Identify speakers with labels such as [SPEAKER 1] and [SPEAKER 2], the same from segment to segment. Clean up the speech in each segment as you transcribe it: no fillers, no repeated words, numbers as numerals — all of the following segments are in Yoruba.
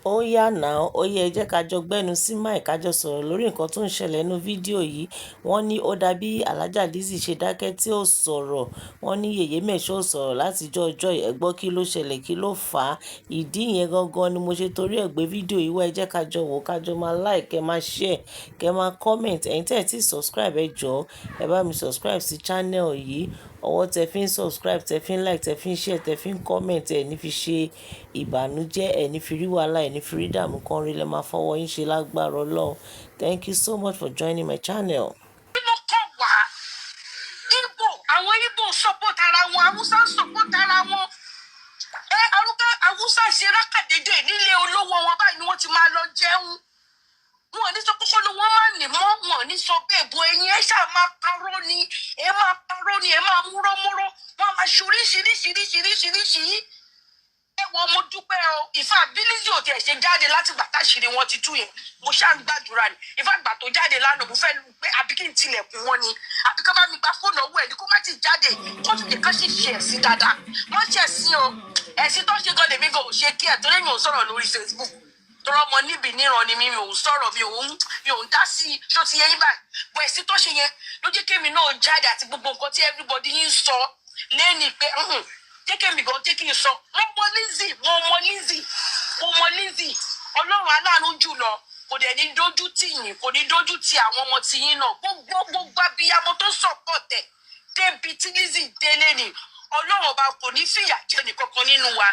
[SPEAKER 1] Ó yá now, ó yá, ẹ jẹ́ ká jọ gbẹ́nu sí mic, ká jọ sọ̀rọ̀ lórí nǹkan tó ń ṣẹlẹ̀ nínú fídíò yìí. Wọ́n ní ó dàbí Alhaja Lizzy ṣe dákẹ́ tí ó sọ̀rọ̀. Wọ́n ní Yèyé Mẹ̀ṣọ́ ò sọ̀rọ̀ láti ọjọ́ ọjọ́ yìí. Ẹ gbọ́ kí ló ṣẹlẹ̀, kí ló fà á? Ìdí yẹn gangan ni mo ṣe torí ẹ gbé fídíò yìí wá. Ẹ jẹ́ ká jọ wò, ká jọ máa like, kẹ́ máa share, kẹ́ máa comment. Ẹ̀yin tí ẹ ti subscribe, ẹ jọ̀ọ́, ẹ bá mi subscribe sí channel yìí. Ọwọ́ tẹ fi ń subscribe, tẹ fi ń like, tẹ fi ń share, tẹ fi ń comment, ẹ ní fi ṣe ìbànújẹ́, ẹ ní fi rí wàhálà, ẹ ní fi rí ìdààmú kan rí lẹ máa fọwọ́ yín ṣe lágbára Ọlọ́run. Thank you so much for joining my channel.
[SPEAKER 2] Kí ló kàn wá? Ibo, àwọn Ibo support ara wọn, Haúsá support ara wọn. Ẹ arúgbó Haúsá ṣe rákàdédé nílé olówó wọn báyìí ni wọ́n ti máa lọ jẹun. Wọn ò ní sọ kókó ni wọ́n máa nì mọ́, wọn ò ní sọ bẹ́ẹ̀ bo ẹyin. Ẹ ṣáà máa parọ́ ni, ẹ máa parọ́ ni, ẹ máa múrọ́múrọ́, wọ́n máa ṣe oríṣiríṣiríṣiríṣiríṣi. Ẹ wọ, mo dúpẹ́ o. Ìfà bí Lizzy ò tiẹ̀ ṣe jáde láti gbà táṣìírí wọn ti tú yẹn, mo ṣáà ń gbàdúrà ni. Ìfà gbà tó jáde lánàá, mo fẹ́ lu pé àbí kí n tilẹ̀kùn wọn ni, àbí kí wọ́n bá mi gba fóònù ọwọ́ ẹ̀ ní kó má ti jáde, kó tún lè kán sì ṣe ẹ̀sìn dáadáa. Wọ́n ṣe ẹ̀sìn o, ẹ̀sìn tó ṣe gan lèmi gan ò ṣe kí ẹ̀ torí mi ò sọ̀rọ̀ lórí Facebook, tọrọ ọmọ níbi níran ni mi ò sọ̀rọ̀, mi ò ń dá sí i. Ṣó ti yẹ yín báyìí? Bọ̀ ẹ̀sìn tó ṣe yẹn ló jẹ́ kémi náà jáde àti gbogbo nǹkan tí everybody yín sọ lẹ́ni pé jẹ́ kémi gan jẹ́ kí n sọ. Mo mọ Lizzy, mo mọ Lizzy, mo mọ Lizzy. Ọlọ́run aláàánú jùlọ kò dẹ̀ ní dójú tì yín, kò ní dójú tì àwọn ọmọ tì yín náà. Gbogbo gbogbo abiyamọ tó support ẹ̀ débi tí Lizzy délé ni, Ọlọ́run ọba kò ní fìyà jẹ nìkankan nínú wa.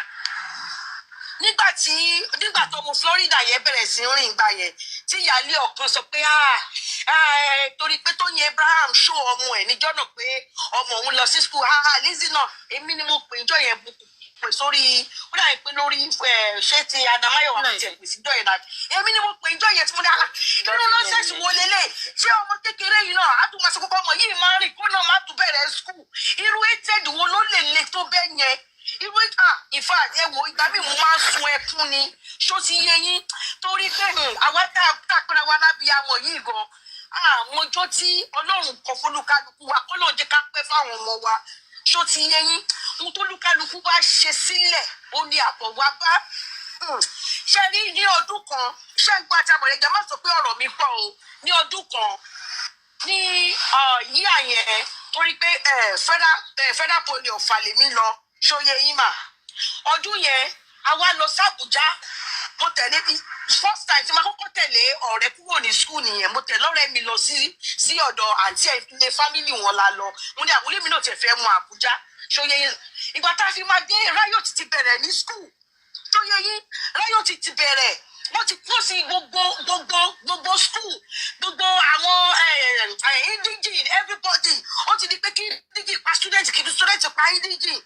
[SPEAKER 2] Nígbà tó mo Florida yẹn bẹ̀rẹ̀ sí rìn gbà yẹn, tí ìyáálé ọ̀kan sọ pé, ah, ah, torí pé Tóyìn Abraham ṣó ọmọ ẹ̀ níjọ́ náà pé ọmọ òun lọ sí school, ah, Lizzy náà, èmi ni mo pè níjọ́ yẹn, pè sórí, ó dàbí pé lórí ẹ ṣé ti Adamáyọ̀wá mo tiẹ̀ pè síjọ́ yẹn náà. Èmi ni mo pè níjọ́ yẹn tí mo ní, ah, irú nonsense wo lélẹ̀? Ṣé ọmọ kékeré yìí náà á tún máa sọ kókó ọmọ yìí máa ń rìn kó náà má tún bẹ̀rẹ̀ school? Irú hatred wo ló lè le tó bẹ́ẹ̀ yẹn? Irú, ah, in fact, ẹ wo, ìgbà míì mo máa ń sun ẹkún ni. Ṣó ti yé yín? Torí pé àwa tá a pera wa lábíyamọ yìí gan, àwọn ọjọ́ tí Ọlọ́run kọ fólúkálukú wa kó lóun jẹ́ ká pẹ́ fáwọn ọmọ wa. Ṣó ti yé yín? Ohun tó lúkálukú bá ṣe sílẹ̀, ó ní àbọ̀ wá bá. Ṣe rí, ní ọdún kan, ṣé ń gbọ́ àti àmọ̀lẹ́jà má sọ pé ọ̀rọ̀ mi pọ̀ o. Ní ọdún kan, ní yíyà yẹn, torí pé federal poly Ọ̀fà lèmi lọ. Ṣóyè yín mà? Ọdún yẹn a wá lọ sí Àbújá. Mo tẹ̀lé, first time tí ma kọ́kọ́ tẹ̀lé ọ̀rẹ́ kúrò ní school nìyẹn. Mo tẹ̀lé ọ̀rẹ́ mi lọ sí ọ̀dọ̀ àǹtí ẹ̀, ilé family wọn la lọ. Mo ní àbúlé mi náà tẹ̀ fẹ́ mọ Àbújá. Ṣóyè yín? Ìgbà tá a fi máa dé, riot ti bẹ̀rẹ̀ ní school. Ṣóyè yín? Riot ti bẹ̀rẹ̀, wọ́n ti kó sí gbogbo gbogbo gbogbo school, gbogbo àwọn indigene, everybody. Ó ti di pé kí indigene pa student, kí student pa indigene.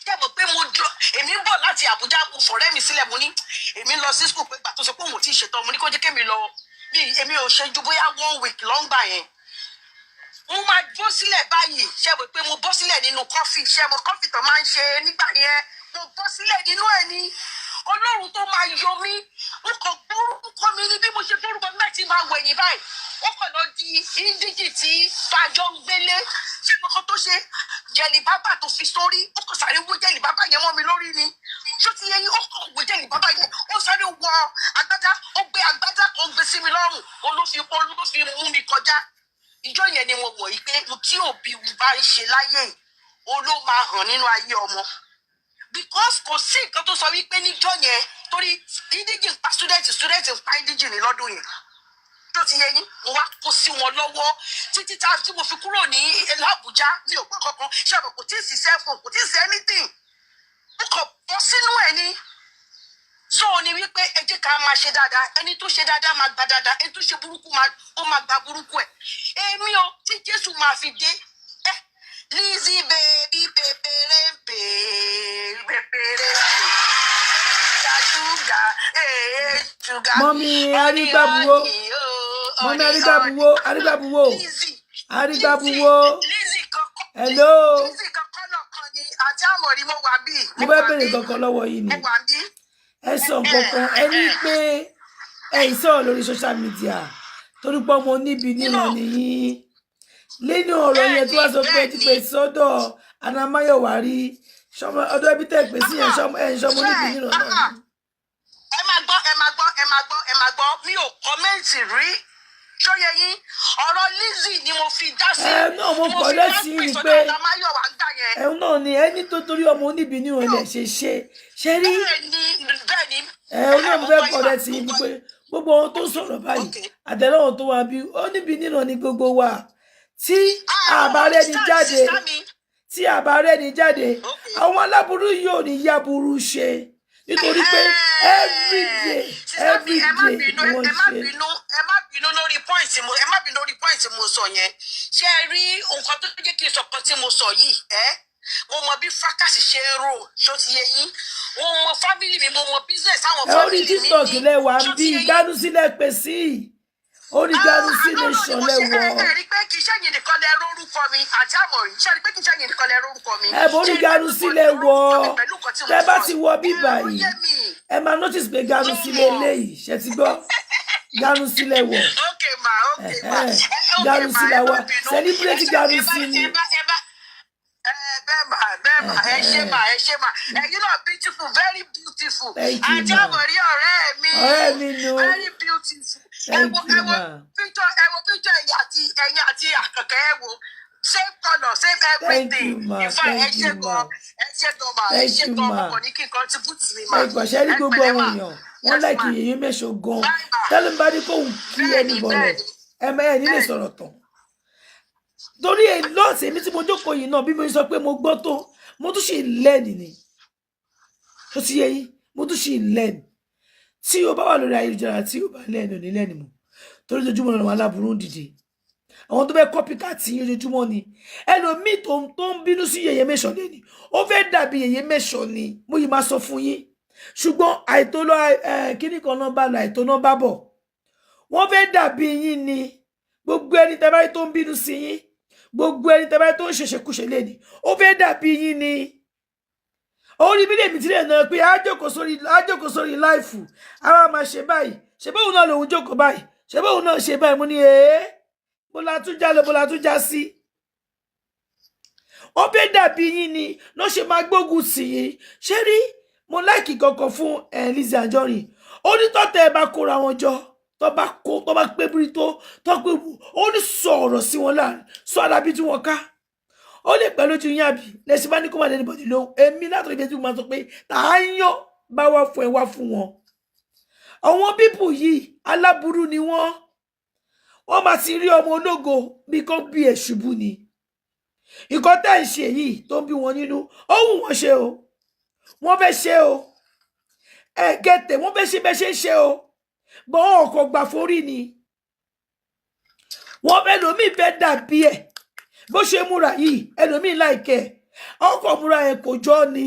[SPEAKER 2] Ṣé mo pé mo dúró, èmi ń bọ̀ láti Àbújá, mo fọ̀rẹ́ mi sílẹ̀, mo ní èmi ń lọ sí school, pé gbà tó sọ pé òun ò tí ì ṣetán, mo ní kó jẹ́ kémi lọ. Mi èmi ò ṣe ju bóyá one week lọ́ngbà yẹn. Mo máa bọ́ sílẹ̀ báyìí, ṣé mo pé mo bọ́ sílẹ̀ nínú coffin? Ṣé mo coffin tó máa ń ṣe nígbà yẹn? Mo bọ́ sílẹ̀ nínú ẹ̀ ni Ọlọ́run tó máa yọ mí. Mo kàn gbórúkọ mi ní bí mo ṣe gbórúkọ mi báyìí tí máa wẹ̀yìn báyìí, ó kàn lọ di indigene tí fàjọ ń gbélé. Ṣé mo kàn tó ṣe jẹ̀lì bábà tó fi sórí, ó kàn sáré wó jẹ̀lì bábà yẹn mọ́ mi lórí ni. Ṣó ti yẹ yín? Ó kàn wó jẹ̀lì bábà yẹn, ó sáré wọ agbádá, ó gbé agbádá kan gbé sí mi lọ́rùn, ó ló fi mú mi kọjá. Ìjọ yẹn ni mo mọ̀ yìí pé tí òbí bá ń ṣe láyé yìí, ó ló máa hàn nínú ayé ọmọ, because kò sí nǹkan tó sọ wípé níjọ́ yẹn, torí indigene pa student, student pa indigene ní lọ́dún yẹn. Tó ti yẹ yín? Mo wá kó sí wọn lọ́wọ́ títí tá tí mo fi kúrò ní l'Àbújá. Mi ò gbọ́ kankan. Ṣé àbọ̀ kò tí ì sí cellphone, kò tí ì sí anything. Mo kàn bọ́ sínú ẹ̀ ni. So ni wípé ẹ jẹ́ ká máa ṣe dáadáa. Ẹni tó ṣe dáadáa máa gba dáadáa, ẹni tó ṣe burúkú máa ó máa gba burúkú ẹ̀. Èmi o, tí Jésù máa fi dé ẹ, Lizzy baby pepperempe pepperempe sugar sugar.
[SPEAKER 3] Mummy Arígbábuwó, mummy Arígbábuwó, Arígbábuwó, Arígbábuwó.
[SPEAKER 2] Lizzy kankan.
[SPEAKER 3] Hello.
[SPEAKER 2] Lizzy kankan náà kan ni àti àmọ̀rí. Mo wà bí.
[SPEAKER 3] Mo fẹ́ bèrè kankan lọ́wọ́ yìí ni.
[SPEAKER 2] Mo wà bí.
[SPEAKER 3] Ẹ sọ nǹkan kan, ẹ ní pé ẹ ì sọ̀rọ̀ lórí social media torí pé ọmọ oníbi níran nìyí. Nínú ọ̀rọ̀ yẹn tí wọ́n sọ pé ti pè sọ́dọ̀ Anamáyọ̀wá rí ọdọ ẹbí tẹ̀ pé sí yẹn, ṣọmọ ẹ̀ ń ṣọmọ oníbi níran náà ni.
[SPEAKER 2] Ẹ máa gbọ́, ẹ máa gbọ́. Máa gbọ́, ẹ máa gbọ́, mi ò comment rí. Ṣó yé yín? Ọ̀rọ̀ Lizzy ni mo fi dá sí.
[SPEAKER 3] Ẹ náà mo
[SPEAKER 2] Mo
[SPEAKER 3] kọ̀
[SPEAKER 2] fi wá
[SPEAKER 3] lẹ́sìn
[SPEAKER 2] pè
[SPEAKER 3] ni
[SPEAKER 2] sọ́dọ̀
[SPEAKER 3] pé
[SPEAKER 2] Àdámáyọ̀wá ń gbà yẹn.
[SPEAKER 3] Ẹ̀hún náà ni ẹni tó torí ọmọ oníbi ní òun lẹ̀ ṣe ṣe rí.
[SPEAKER 2] Bẹ́ẹ̀ ni.
[SPEAKER 3] Ẹ̀hún náà mo fẹ́
[SPEAKER 2] Mo
[SPEAKER 3] kọ̀
[SPEAKER 2] gbọ́
[SPEAKER 3] lẹ́sìn
[SPEAKER 2] yín,
[SPEAKER 3] ni
[SPEAKER 2] ma.
[SPEAKER 3] pé gbogbo ohun tó ń sọ̀rọ̀ báyìí, àtẹ̀lẹ́wọ̀n tó wà bí oníbi nínú ni gbogbo wa tí àbárẹ́ni jáde,
[SPEAKER 2] Sister mi.
[SPEAKER 3] tí àbárẹ́ni jáde, àwọn aláburú yóò ní yáburú ṣe, nítorí pé everyday,
[SPEAKER 2] Sister mi, ẹ má
[SPEAKER 3] everyday
[SPEAKER 2] bínú,
[SPEAKER 3] ni wọ́n
[SPEAKER 2] ẹ má
[SPEAKER 3] ṣe.
[SPEAKER 2] bínú, ẹ má bínú lórí point mo, ẹ má bínú lórí point mo sọ yẹn. Ṣé ẹ rí nǹkan tó jẹ́ kí n sọ kan tí mo sọ yìí? Ẹ mo mọ bí fracas ṣe ń rò. Ṣó ti yé yín? Mo mọ family mi, mo mọ business àwọn
[SPEAKER 3] Ẹ orí
[SPEAKER 2] family mi
[SPEAKER 3] TikTok
[SPEAKER 2] ní.
[SPEAKER 3] lẹ́wà ń
[SPEAKER 2] Ṣó
[SPEAKER 3] bí
[SPEAKER 2] ti yé yín?
[SPEAKER 3] Gánú sílẹ̀ pé sí orí Ganusi Nation lẹ́wọ̀.
[SPEAKER 2] Ẹ rí pé kì í ṣẹ̀yìn nìkan lẹ rórúkọ mi àti àmọ̀rí. Ṣe rí pé kì í ṣẹ̀yìn nìkan lẹ rórúkọ mi?
[SPEAKER 3] Ẹ borí
[SPEAKER 2] Ṣé rí pé
[SPEAKER 3] Ganusi
[SPEAKER 2] gbogbo
[SPEAKER 3] lẹ́wọ̀.
[SPEAKER 2] lórúkọ mi pẹ̀lú nǹkan tí mo
[SPEAKER 3] Tẹ bá
[SPEAKER 2] sọ
[SPEAKER 3] ti wọ
[SPEAKER 2] yìí?
[SPEAKER 3] bíbà
[SPEAKER 2] Ẹ, ó
[SPEAKER 3] yìí,
[SPEAKER 2] yé mi.
[SPEAKER 3] ẹ máa notice pé Ganusi lélẹ́yìí. Ṣe ti gbọ́? Ganusi lẹ́wọ̀.
[SPEAKER 2] Okay ma, okay ma. Okay
[SPEAKER 3] Ganusi
[SPEAKER 2] ma, ẹ
[SPEAKER 3] la
[SPEAKER 2] má
[SPEAKER 3] wa
[SPEAKER 2] bínú.
[SPEAKER 3] celebrate
[SPEAKER 2] Ẹ ṣe-
[SPEAKER 3] Ganusi ni.
[SPEAKER 2] ẹ bá ẹ bá ẹ bẹ́ẹ̀ mà, bẹ́ẹ̀ mà, ẹ ṣé mà, ẹ ṣé mà. Ẹ̀yin náà beautiful, very beautiful.
[SPEAKER 3] Thank you,
[SPEAKER 2] Àti
[SPEAKER 3] ma.
[SPEAKER 2] àmọ̀rí ọ̀rẹ́ mi.
[SPEAKER 3] Ọ̀rẹ́ mi nu.
[SPEAKER 2] Very beautiful. Ẹ
[SPEAKER 3] Thank
[SPEAKER 2] wo
[SPEAKER 3] you,
[SPEAKER 2] ẹ wo
[SPEAKER 3] ma.
[SPEAKER 2] picture, ẹ wo picture ẹ̀yin àti Àkànkẹ́, ẹ wo same colour, same
[SPEAKER 3] Thank
[SPEAKER 2] everything.
[SPEAKER 3] you, ma.
[SPEAKER 2] In fact, ẹ
[SPEAKER 3] Thank
[SPEAKER 2] ṣé
[SPEAKER 3] you, ma.
[SPEAKER 2] gan, ẹ ṣé gan ma, ẹ
[SPEAKER 3] Thank
[SPEAKER 2] ṣé
[SPEAKER 3] you,
[SPEAKER 2] gan.
[SPEAKER 3] ma.
[SPEAKER 2] Mo kàn ní kí n contribute mi ma.
[SPEAKER 3] Ẹ gbọ̀nsẹ̀ rí
[SPEAKER 2] Ẹ
[SPEAKER 3] gbogbo
[SPEAKER 2] pẹ̀lẹ́
[SPEAKER 3] àwọn
[SPEAKER 2] ma.
[SPEAKER 3] èèyàn wọ́n
[SPEAKER 2] Yes,
[SPEAKER 3] like
[SPEAKER 2] ma.
[SPEAKER 3] Yèyé Mẹ́sọ̀ gan.
[SPEAKER 2] Bye, ma.
[SPEAKER 3] Tẹ́lẹ̀ bá ní kóhùn kí
[SPEAKER 2] Bẹ́ẹ̀ni,
[SPEAKER 3] ẹni bọ̀rọ̀,
[SPEAKER 2] bẹ́ẹ̀ni.
[SPEAKER 3] ẹ mẹ́ ẹ nílé sọ̀rọ̀ tán torí ẹ lọ́ọ̀sì. Èmi tí mo jókòó yìí náà, bí mo sọ pé mo gbọ́ tó, mo tún sì learn ni. Tó ti yé yín, mo tún sì learn. Tí o bá wà lórí ayélujára, tí o bá learn, ò ní learn mọ́, torí ojoojúmọ́ lọ́wọ́ aláburú ń dìde, àwọn tó fẹ́ copycat yín ojoojúmọ́ ni. Ẹlòmíì tó ń bínú sí Yèyé Mẹ́sàn lẹ́ni, ó fẹ́ dàbí Yèyé Mẹ́sàn ni. Mo yìí máa sọ fún yín, ṣùgbọ́n àìtó lọ kíní kan náà bá lọ, àìtó náà bá bọ̀, wọ́n fẹ́ dàbí yín ni. Gbogbo ẹni tẹ́ bá rí tó ń bínú sí yín, gbogbo ẹni tẹ́ bá rí tó ń ṣèṣekúṣe lẹ́ni, ó fẹ́ dàbí yín ni. Orí bí lèmi tí lè nà pé á jókòó sórí live, á wá máa ṣe báyìí, ṣe bóun náà lòun jókòó báyìí, ṣe bóun náà ṣe báyìí. Mo ní ee, bó la tún já lọ, bó la tún já sí. Ó fẹ́ dàbí yín ni ló ṣe máa gbógun sí yín. Ṣé rí, mo like kankan fún ẹ Lizzy Anjorin. Ó ní tọ́tẹ̀ ẹ bá kóra wọn jọ, tó bá kó, tó bá pé bírí, tó pé wù, ó ní sọ̀rọ̀ sí wọn láàrin, sọ alábí tí wọ́n ká, ó lè pẹ́ lójú yín, àbí lẹ́sìn bá ní kó má lẹ́nu bọ̀dì lóhùn. Èmi látọ̀rọ̀ ibi tí mo máa sọ pé tà á yán bá wá fún ẹ, wá fún wọn. Àwọn people yìí, aláburú ni wọ́n. Wọ́n máa ti rí ọmọ ológo bí kò bí ẹ̀ ṣubú ni. Nǹkan tẹ́ ń ṣe yìí tó ń bí wọn nínú, ó wù wọ́n ṣe o, wọ́n fẹ́ ṣe o. Ẹ gẹ̀tẹ̀, wọ́n fẹ́ ṣe bẹ́ẹ̀ ṣe ń ṣe o, bọ́ wọn kò gbà forí ni. Wọ́n fẹ́ lómi fẹ́ dàbí ẹ̀ bó ṣe múra yìí. Ẹlòmíì láìkẹ́ ọkọ̀ múra yẹn kò jọ ni.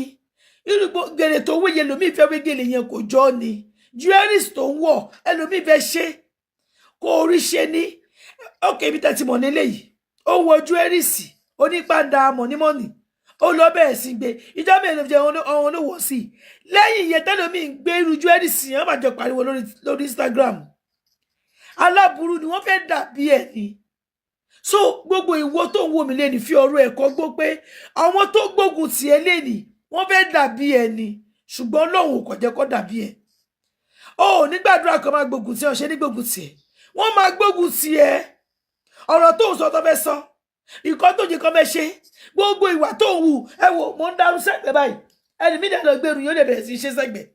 [SPEAKER 3] Irú gèlè tó wéye, ẹlòmíì fẹ́ wé gèlè yẹn, kò jọ ni. Jewelries tó ń wọ̀, ẹlòmíì fẹ́ ṣe, kó orí ṣe ní. Ókè, ibi tẹ́ ti mọ̀ nílé yìí, ó wọ jewelries onípàdà mọ̀nímọ̀nì, ó lọ bẹ̀rẹ̀ sí gbé ìjọ mélòó jẹ́ ọ̀hún olówó sí i. Lẹ́yìn ìyẹn, tẹ́lómi ń gbé irú jewelries yẹn, wọ́n máa jọ pariwo lórí Instagram. Aláburú ni wọ́n, fẹ́ dàbí ẹ̀ ni. So gbogbo ìwọ tó ń wò mí lẹ́ni, fi ọ̀rọ̀ ẹ̀kọ́ gbọ́ pé àwọn tó gbógun tì ẹ́ lẹ́ni, wọ́n fẹ́ dàbí ẹ̀ ni, ṣùgbọ́n Ọlọ́run ò kàn jẹ́ kó dàbí ẹ̀. O ò ní gbàdúrà kan máa gbógun tì ẹ́, ṣe ní gbógun tì ẹ́, wọ́n máa gbógun tì ẹ́. Ọ̀rọ̀ tó ń sọ tó fẹ́ sọ, ìkọ́ tó jẹ́ kó fẹ́ ṣe, gbogbo ìwà tó ń hù. Ẹ wò, mò ń darú sẹ́gbẹ̀ẹ́ báyìí, ẹni mí dẹ̀ lọ gbèrú, yóò lè bẹ̀rẹ̀ sí í ṣe sẹ́gbẹ̀ẹ́.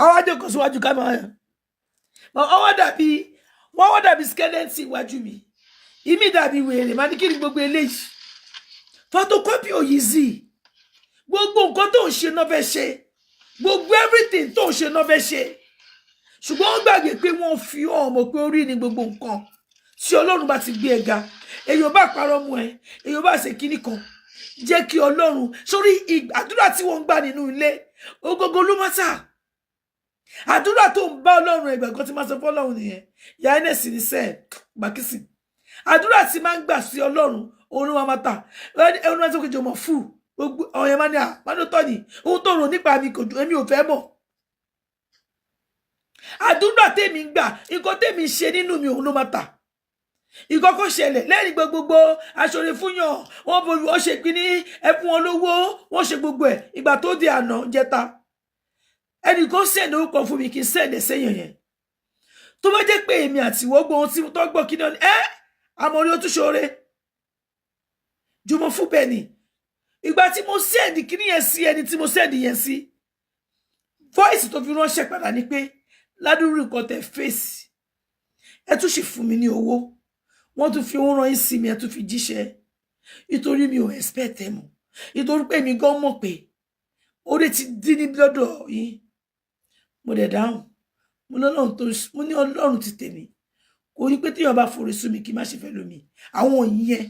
[SPEAKER 3] Àwọn àjòkò síwájú ká máa yàn wọ́n dàbí wọ́n dàbí skeleton iwájú mi, ìmí dàbí wèrè. Máa ní kí ni gbogbo eléyìí? Photocopy òyì sí. Gbogbo nǹkan tó ń ṣe náà fẹ́ ṣe, gbogbo everything tó ń ṣe náà fẹ́ ṣe, ṣùgbọ́n wọ́n gbàgbé pé wọ́n fi ọmọ pé orí ni gbogbo nǹkan. Tí Ọlọ́run bá ti gbé ẹ ga, èèyàn bá parọ́ mú ẹ, èèyàn bá ṣe kíní kan, jẹ́ kí Ọlọ́run sórí. Àdúrà tí wọ́n ń gbà nínú ilé ogogo ló má tà. Àdúrà tó ń bá Ọlọ́run, ẹgbẹ́ kan tí máa sọ fún Ọlọ́run nìyẹn. Ìyá ns ní sẹ́ẹ̀ gbàkísì. Àdúrà tí máa ń gbà sí Ọlọ́run, òun ló máa ta ẹnu máa tó kejì ọmọ fún gbogbo ọ̀yẹ́ máa ní à máa ní tọ́ ni ohun tó rò nípa mi kò ju èmi ò fẹ́ mọ̀. Àdúrà tèmi ń gbà, nǹkan tèmi ń ṣe nínú mi, òun ló máa tà. Ìkọ́kọ́ ṣẹlẹ̀ lẹ́yìn gbogbogbò aṣọre fúnyàn, wọ́n borí, wọ́n ṣe pínní, ẹ fún wọn lówó, wọ́n ṣe gbogbo ẹ̀. Ìgbà tó di àná jẹta Ẹnì kan send orúkọ fún mi kí n send ẹ̀ sẹ́yìn yẹn. Tó bá jẹ́ pé èmi àti ìwọ gbọ́ ohun tí tó gbọ́, kí ni ẹ́ àmọ́ orí ó tún ṣoore jùmọ̀ fún bẹ́ẹ̀ ni. Ìgbà tí mo send kíní yẹn sí ẹni tí mo send yẹn sí, voice tó fi ránṣẹ́ padà ni pé ládùúrú nǹkan tẹ fèsì, ẹ tún sì fún mi ní owó, wọ́n tún fi owó rán yín sí mi, ẹ tún fi jíṣẹ́, nítorí mi ò expect ẹ mọ̀, nítorí pé èmi gan mọ̀ pé oore ti dín ní lọ́dọ̀ yín. Mo dẹ̀ dáhùn, mo ní Ọlọ́run tó, mo ní Ọlọ́run ti tèmi kò ní pé téèyàn bá forí sú mi kí n má ṣe fẹ́ lómi. Àwọn yẹn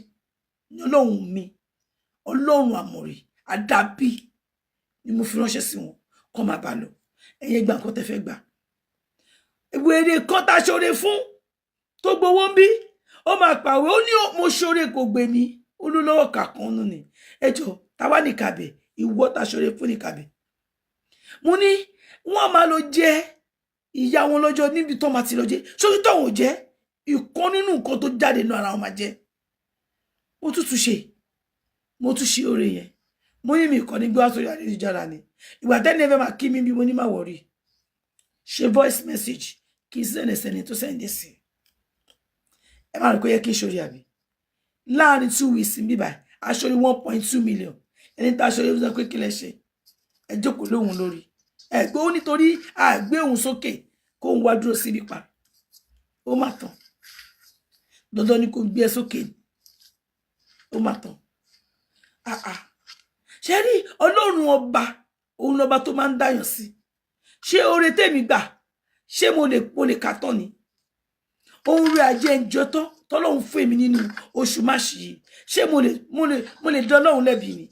[SPEAKER 3] ní Ọlọ́run mi, Ọlọ́run àmọ̀rí àdàbí ni mo fi ránṣẹ́ sí wọn kọ́ máa bá lọ. Ẹ̀yin gba nǹkan tẹ́ fẹ́ gbà. Wèrè kan tá a ṣoore fún tó gbowó ń bí, ó máa pàwé, ó ní mo ṣoore kò gbè mí, ó ló lọ́wọ́ kàkan nù ni. Ẹjọ́ táwa ní kàbẹ̀, ìwọ tá a ṣoore fún ní kàbẹ̀. Mo ní wọ́n máa lọ jẹ ìyá wọn lọ́jọ́ níbi tó máa ti lọ jẹ sórí tóun jẹ ìkan nínú nǹkan tó jáde nínú ara wọn máa jẹ. Mo tún tún ṣe, mo tún ṣe oore yẹn. Mo ní mi kàn ní gbé wá sórí ayélujára ni. Ìgbà tẹ́ni ẹ fẹ́ máa kí mi bí, mo ní má worry, ṣe voice message kí n send ẹsẹ̀ tó send sí ẹ. Má rò pé yẹ kí n ṣorí àbí láàrin 2 weeks ń bíbà aṣọ́rí 1.2 million. Ẹni tá aṣọ́rí sọ pé kí lẹ ṣe, ẹ jókòó lóhùn lórí ẹ gbé ó, nítorí àgbé òun sókè kóun wá dúró síbi pa, ó má tán. Dandan ni kò gbé ẹ sókè, ó má tán. Ah ah, ṣe rí Ọlọ́run ọba, òun lọba tó máa ń dáyàn sí. Ṣé oore tèmi gbà, ṣé mo lè kà tán ni? Ohun rẹ̀ ajé ń jọ tán tọ́lọ́run fún èmi nínú oṣù máṣí yìí, ṣé mo lè dán Ọlọ́run lẹ́bi ni?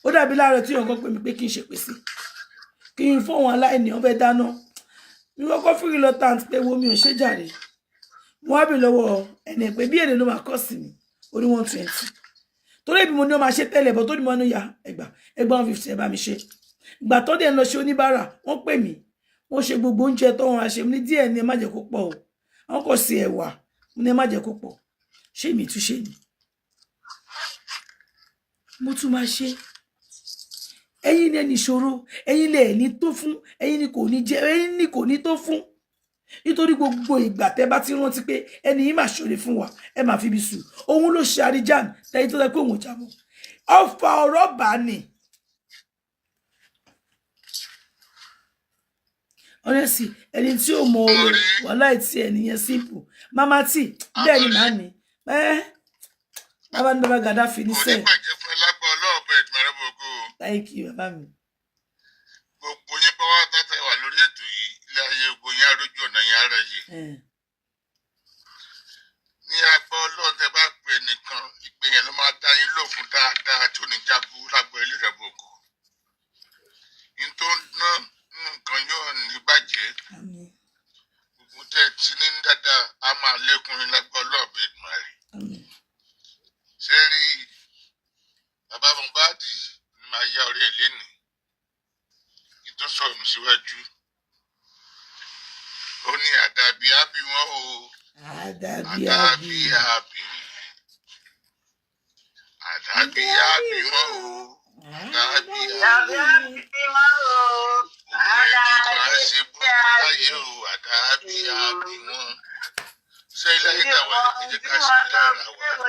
[SPEAKER 3] Ó dàbí láàárọ̀ tí yọ̀ǹkan pè mí pé kí n ṣèpèsè, kí n fún àwọn aláìní, wọn fẹ́ dáná. Mi kọ́kọ́ fún reluctant pé wo, mi ò ṣe jàre. Mo wá bì lọ́wọ́ ẹni pé bí èlé ló máa kọ́ sí mi, ó ní 120, torí èmi mo ní ó máa ṣe tẹ́lẹ̀ bọ́ tó ní mo ní ya ẹgbà ẹgbà 150, ẹ bá mi ṣe. Ìgbà tó dẹ̀ ń lọ ṣe oníbàárà, wọ́n pè mí, wọ́n ṣe gbogbo oúnjẹ tó wọn ṣe. Mo ní díẹ̀ ni, ẹ má jẹ́ kó pọ̀ o. Àwọn kò sí ẹ̀wà, mo ní ẹ má jẹ́ kó pọ̀. Ṣé mi tún ṣe ni? Mo tún máa ṣe. Ẹ̀yin ni ẹni ìṣòro, ẹ̀yin lè ní tó fún, ẹ̀yin ni kò ní jẹ, ẹ̀yin ni kò ní tó fún, nítorí gbogbo ìgbà tẹ́ bá ti rántí pé ẹni yìí máa ṣòro fún wa, ẹ máa fi ibi sùn. Òun ló ṣe àríjàn tẹ́yìn tó sọ pé òun ò jábọ̀ ọfà ọ̀rọ̀ bá ní. Honestly, ẹni tí ò mọ oore, wàhálà tí ẹnìyẹn simple mama tí bẹ́ẹ̀ ni màá ní ẹ bàbá ní bàbá Gaddafi ní sẹ́ẹ̀.
[SPEAKER 4] Oníbàjẹ́ fún ẹlágbọ́ ọlọ́ọ̀bẹ ìdùnnú gbogbo.
[SPEAKER 3] Thank you, bàbá mi.
[SPEAKER 4] Gbogbo yín bá wá tátà wà lórí ètò yìí, ilé ayé gbogbo yín arójú ọ̀nà yín ara yìí. Ní agbọ́ Ọlọ́run, tẹ bá pè nìkan, ìpè yẹn ló máa dá yín lò fún dáadáa tí ò ní jábú lágbo ilé rẹ̀ bòkó. Ní tó ń ná nǹkan yóò ní bàjẹ́.
[SPEAKER 3] Àmín.
[SPEAKER 4] Gbogbo tẹ ti ní dáadáa á máa lékún ní lágbo ọlọ́ọ̀bẹ ìdùnnú rẹ̀.
[SPEAKER 3] Àmín.
[SPEAKER 4] Ṣé rí bàbá Mohbad ní máa yá orí ẹ̀ lénìí kí n tó sọ̀rọ̀ mi síwájú. Ó ní àdàbí ábí wọn o.
[SPEAKER 3] Àdàbí.
[SPEAKER 4] Àdàbí
[SPEAKER 3] àbí.
[SPEAKER 4] Ábí, àdàbí ábí wọn o, àdàbí ábí gbogbo ẹni máa ń ṣe burúkú láyé o, àdàbí ábí wọn. Ṣé ilé ayé tàwa ẹ jẹ́ ká ṣe lára wa.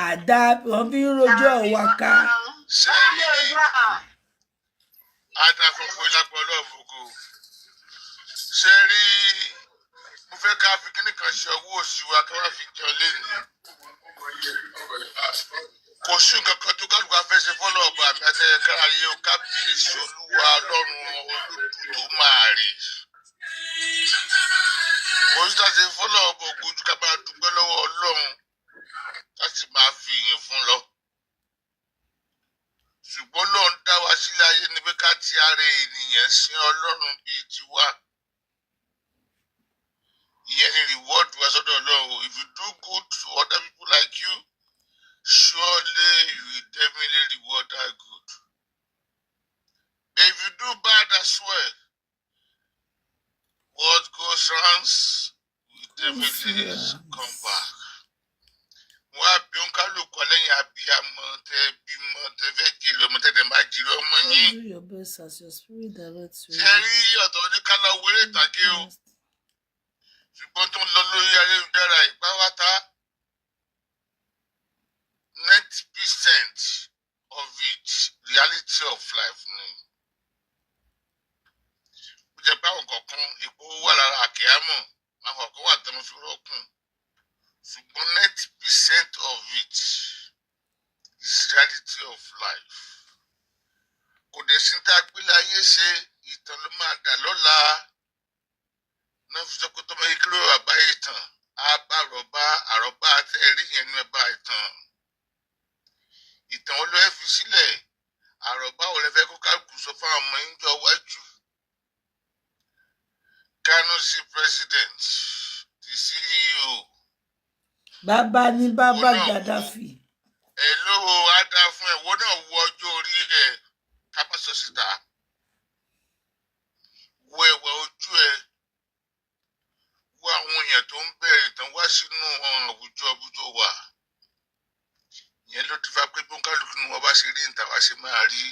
[SPEAKER 3] Àdá wọn fi ń rojọ́ wa ká.
[SPEAKER 4] Ṣé rí àdàfọ̀fọ̀ ìlápọ̀ ọlọ́ọ̀fọ̀gò? Ṣé rí, mo fẹ́ ká fi kíní kan ṣe ọwọ́ òsì wa ká wá fi jẹun lénìí. Kò sí nǹkan kan tó kálukú afẹ́ ṣe fọ́lọ́ ọba àmì àtẹ̀yẹká ayé o, kábíyèsí olúwa ọlọ́run olódù tó máa rè. Kò sí tá a ṣe fọ́lọ́ ọba ògo ojú ká máa dúpẹ́ lọ́wọ́ Ọlọ́run láti máa fi ìyìn fún lọ. Ṣùgbọ́n Ọlọ́run dá wa sílé ayé ni pé ká ti ara ènìyàn sin Ọlọ́run bíi tiwa. Ìyẹn ni reward wa sọ́dọ̀ Ọlọ́run o. If you do good to other people like you, surely you will definitely reward that good. But if you do bad as well, what goes round will definitely come back. Mo wá bí òǹkálùkù lẹ́yìn abiyamọ tẹ bímọ, tẹ fẹ́ jèrè ọmọ, tẹ dẹ̀ máa jèrè ọmọ
[SPEAKER 3] Just
[SPEAKER 4] yín.
[SPEAKER 3] do your best as your spirit directs you.
[SPEAKER 4] Ṣe rí ọ̀tọ̀ oníkálọ̀ wéré ìtàgé o, ṣùgbọ́n tó ń lọ lórí ayélujára ìpáwátá, 90% of it, reality of life ni. Ó jẹ́ pé àwọn kọ̀ọ̀kan ipò wà lára àkíyámọ̀, àwọn kọ̀ọ̀kan wà tó ń fi rọ́kùn, ṣùgbọ́n 90% of it is reality of life. Kò dẹ̀ sí tá a gbélé ayé ṣe, ìtàn ló máa dà lọ́la náà. Fi sọ pé tọmọ yìí kúrò àbá ìtàn á bá àròbá, àròbá àti ẹ̀rí yẹn ní ẹ bá ìtàn. Ìtàn wo ló fẹ́ fi sílẹ̀? Àròbá wo lẹ fẹ́ kó kálukú sọ fún àwọn ọmọ yín jọ wájú? Kanosi president, the CEO.
[SPEAKER 3] Bàbá ní bàbá.
[SPEAKER 4] Òun náà.
[SPEAKER 3] Gaddafi.
[SPEAKER 4] Ẹ ló á dá fún ẹ. Wọ́n náà wo ọjọ́ orí ẹ, ká má sọ síta. Wo ẹwà ojú ẹ, wo àwọn èèyàn tó ń bẹ̀rẹ̀ tán wá sínú àwùjọ wa. Ìyẹn ló ti fa pé bí kálukú ni wọn bá ṣe rí níta wá ṣe máa rí.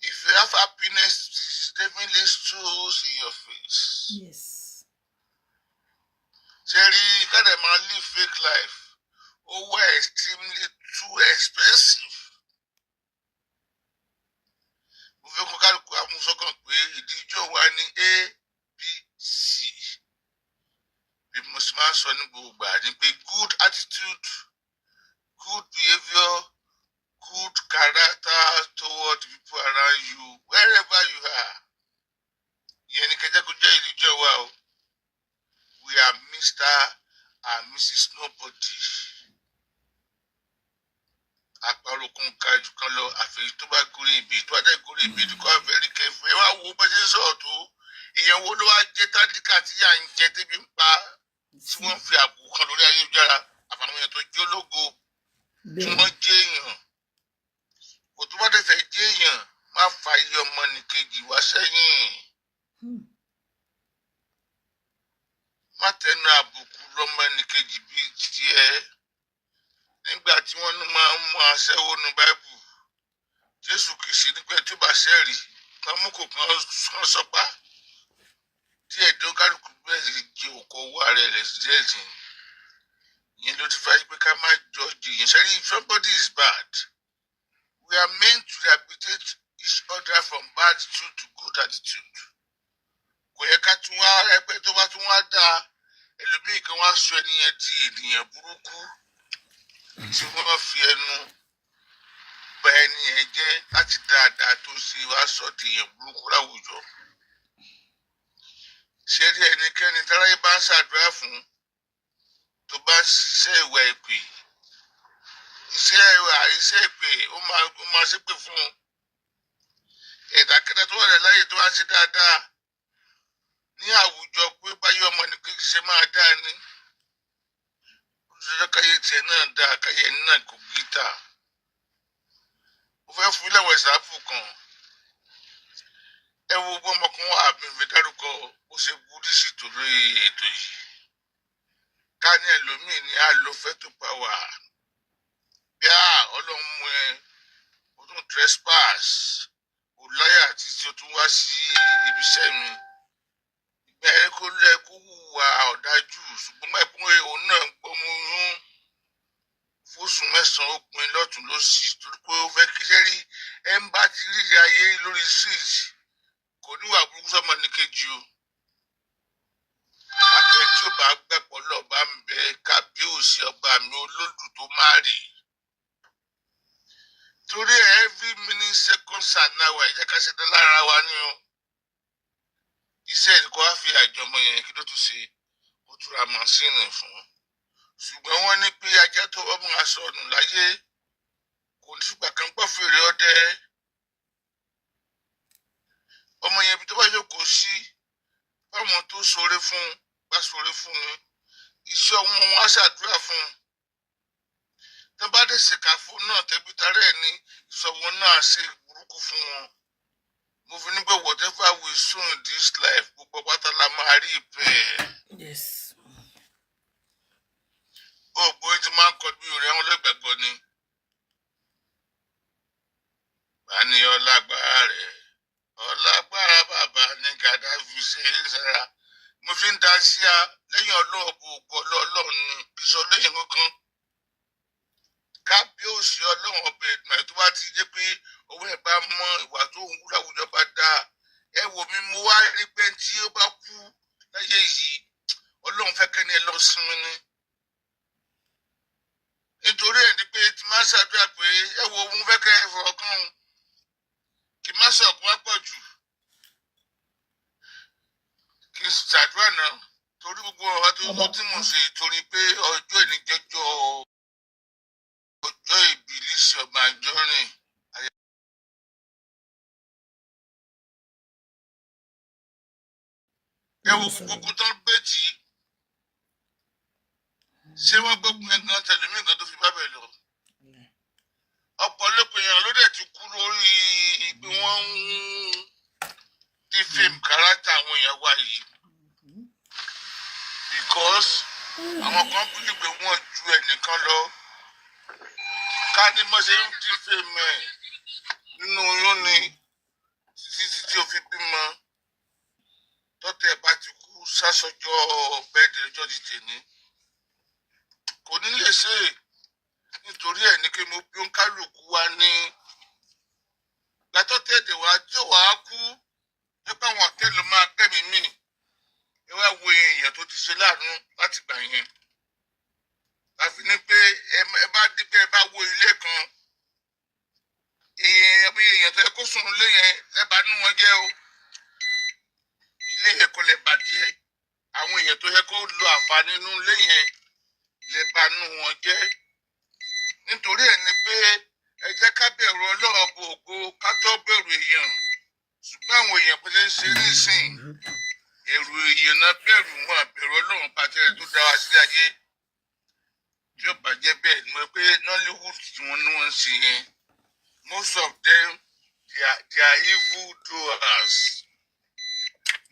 [SPEAKER 4] If you have happiness, it definitely shows in your face. Ṣe rí kádẹ máa live fake life, ó wà extremely too expensive. Mo fẹ́ kó kálukú amúsọ́kàn pé ìdíjọ́ wa ní A B C. Bí mo sì máa ń sọ ní gbogbo ìgbà ni pé good attitude, good behaviour, good character toward people around you, wherever you are, ìyẹn ní kẹjẹ kó jẹ́ ìdíjọ́ wa o. We are Mr. and Mrs. Nobody. Àparò kan ga jù kan lọ, àfẹ́yí tó bá gorí ibi tó bá dẹ̀ gorí ibi tó kọ́. Very careful. Ẹ wá wo bó ṣe ń sọ̀rọ̀ tó, èèyàn wo ló wá jẹ́ tálíkà tí yà ń jẹ, débi ń pa, tí wọ́n fi àpò kan lórí ayélujára, àfàwọn èèyàn tó jẹ́ ológo tí wọ́n jẹ́ èèyàn? Kò tó bá dẹ̀ fẹ́ jẹ́ èèyàn, má fa iye ọmọ nìkejì wá sẹ́yìn. Má tẹnu àbùkù lọ́mọ nìkejì bíi tiẹ̀. Nígbà tí wọ́n ní máa ń mú aṣẹ́wó nu báìbù, Jésù kìí ṣe nígbà tí ó bá ṣẹ́ẹ̀rì kan mú kò kan sọpá díẹ̀ tó kálukú bẹ́ẹ̀ sì jẹ òkò owó ààrẹ rẹ̀ díẹ̀ sí. Ìyẹn ló ti fa pé ká má jọ jìyàn sẹ́rí. If somebody is bad, we are meant to rehabilitate each other from bad attitude to good attitude. Kò yẹ ká tún wá ẹgbẹ́ tó bá tún wá dáa, ẹlòmíì kan wá sọ ẹni yẹn di ènìyàn burúkú tí wọ́n fi ẹnu bà ẹni yẹn jẹ́ láti dáadáa tó ṣe wá sọ di èèyàn burúkú láwùjọ. Ṣé rí ẹnikẹ́ni táráyé bá ń ṣàdúrà fún, tó bá ń ṣiṣẹ́ ìwà ìpè, iṣẹ́ ìwà iṣẹ́ ìpè, ó máa ṣépè fún un. Ẹ̀dákẹ́dá tó wà láyé tó wá ṣe dáadáa ní àwùjọ pé báyọ̀ ọmọ nìkan ṣe máa dáa ni, ó ti dọ́jọ́ káyé tiẹ̀ náà dáa, káyé ẹni náà kò gíta. Mo fẹ́ fún ilé àwọn ìsàpù kan. Ẹ wo ọmọkùnrin wa àbí fi dárúkọ, ó ṣe burú sí tó lórí ètò yìí. Ká ní ẹlòmíì ní á lo veto power bí a Ọlọ́run mú ẹ, o tún trespass, o láyà títí o tún wá sí ibi iṣẹ́ mi. Ìgbà yẹn kó lẹ kó hùwà ọ̀dájú, ṣùgbọ́n báyìí pé òun náà gbọ́mú yún fóṣù 9, ó pin lọ́tún lọ́sì torí pé ó fẹ́ kí sẹ́rí ẹ̀ ń bá ti rí ayé lórí street, kò níwà burúkú sọ́mọ ní kejì o. Àfẹ tí ó bá gbẹ̀pọ̀ lọ́ba ń bẹ, kábíyèsí ọba mi olódù tó má rè torí every minute, second and hour, ẹ jẹ́ ká ṣe dá lára wa ní o. Iṣẹ́ ìkọ́ á fi àjọmọ yẹn, kí ló tún ṣe? Ó túra màsíìnì fún un, ṣùgbọ́n wọ́n ní pé ajá tó ọmọ aṣọ nù láyé kò ní fìgbà kan gbọ́ fèrè ọdẹ. Ọmọ yẹn, ibi tó bá jókòó sí, báwọn tó ṣoore fún bá ṣoore fún ni, iṣẹ́ ọmọ wọn á ṣàdúrà fún un. Tó bá dé ṣèkà fún náà, tẹbí tará ẹ̀ ní ìṣọwọ́ náà ṣe burúkú fún wọn. Mo fi ní pé whatever we sow in this life, gbogbo pátá la máa rí bẹ́ẹ̀. Ògbó tí máa ń kọjú rẹ̀ wọn lẹ́gbàgbọ́ ni. Bá ní ọlágbára rẹ̀, ọlágbára bàbá ní Gàdáfì ṣe é sára. Mo fi ń da sí a lẹ́yìn ọlọ́ọ̀bù ògbó ọlọ́ọ̀lọ́ọ̀ ni ìsọ lẹ́yìn kankan. Kábíyèsí ọlọ́run ọbẹ̀ ìgbà tó bá ti jẹ́ pé owó ẹ̀ bá mọ ìwà tó ń wú láwùjọ bá dáa. Ẹ wò mí, mo wá rí pé tí ó bá kú láyé yìí, ọlọ́run fẹ́ kẹ́ni ẹ lọ sinmi ni. Nítorí ẹ̀ ni pé tí máa ń ṣàdúrà pé ẹ wo òun fẹ́ kẹ́ ẹ fọ̀rọ̀ kàn án, kí má sọ̀kún wá pọ̀ jù, kí n ṣàdúrà náà torí gbogbo ọ̀rọ̀ tó
[SPEAKER 3] Ọba
[SPEAKER 4] tí mò ń ṣe, torí pé ọjọ́ ìníjẹ́jọ́ ọjọ́ ìbí Lizzy ọmọ Anjorin. Ẹ wo gbogbo tó ń gbé tì í, ṣé wọ́n gbógun yẹn gan tẹlẹmí nǹkan tó fi bá bẹ̀ lọ. Ọ̀pọ̀lọpọ̀ èèyàn ló dẹ̀ ti kú lórí pé wọ́n ń defame character àwọn èèyàn wa yìí, because àwọn kan bí pé wọ́n ju ẹnìkan lọ. Ká ní bó ṣe ń defame ẹ̀ nínú oyún ni títí títí ó fi bímọ, tọ́tẹ̀ bá ti kú sásọjọ́ bẹ́ẹ̀dì ọjọ́ ti tèmi, kò ní lè ṣe é. Nítorí ẹ̀ ní kí mo bí ó ń kálukú wa ní látọ́tẹ̀dẹ̀ wá tí ó wàá kú nípa àwọn ọ̀tẹ́ ló máa gbẹ̀mí mì. Ẹ wá wo èèyàn tó ti ṣe láàánú láti gbà yẹn, àfi ní pé ẹ bá di pé ẹ bá wo ilé kan, èèyàn bí èèyàn tó yẹ kó sùn lé yẹn, ẹ bá nú wọn jẹ́ o, ilé yẹn kò lè bàjẹ́. Àwọn èèyàn tó yẹ kó lo àǹfààní inú ilé yẹn lè bá nú wọn jẹ́. Nítorí ẹ̀ ni pé ẹ jẹ́ ká bẹ̀rù Ọlọ́run bo ògo ká tó bẹ̀rù èèyàn. Ṣùgbọ́n àwọn èèyàn pé ṣe ń ṣe nísìn, ẹ̀rù èèyàn náà bẹ̀rù, wọn àbẹ̀rù Ọlọ́run pàtẹ rẹ̀ tó dá wa sí ayé. Tí ó bàjẹ́ bẹ́ẹ̀ ni mo pé Nollywood tí wọ́n ní wọ́n ń ṣe yẹn, most of them, they are evil doers.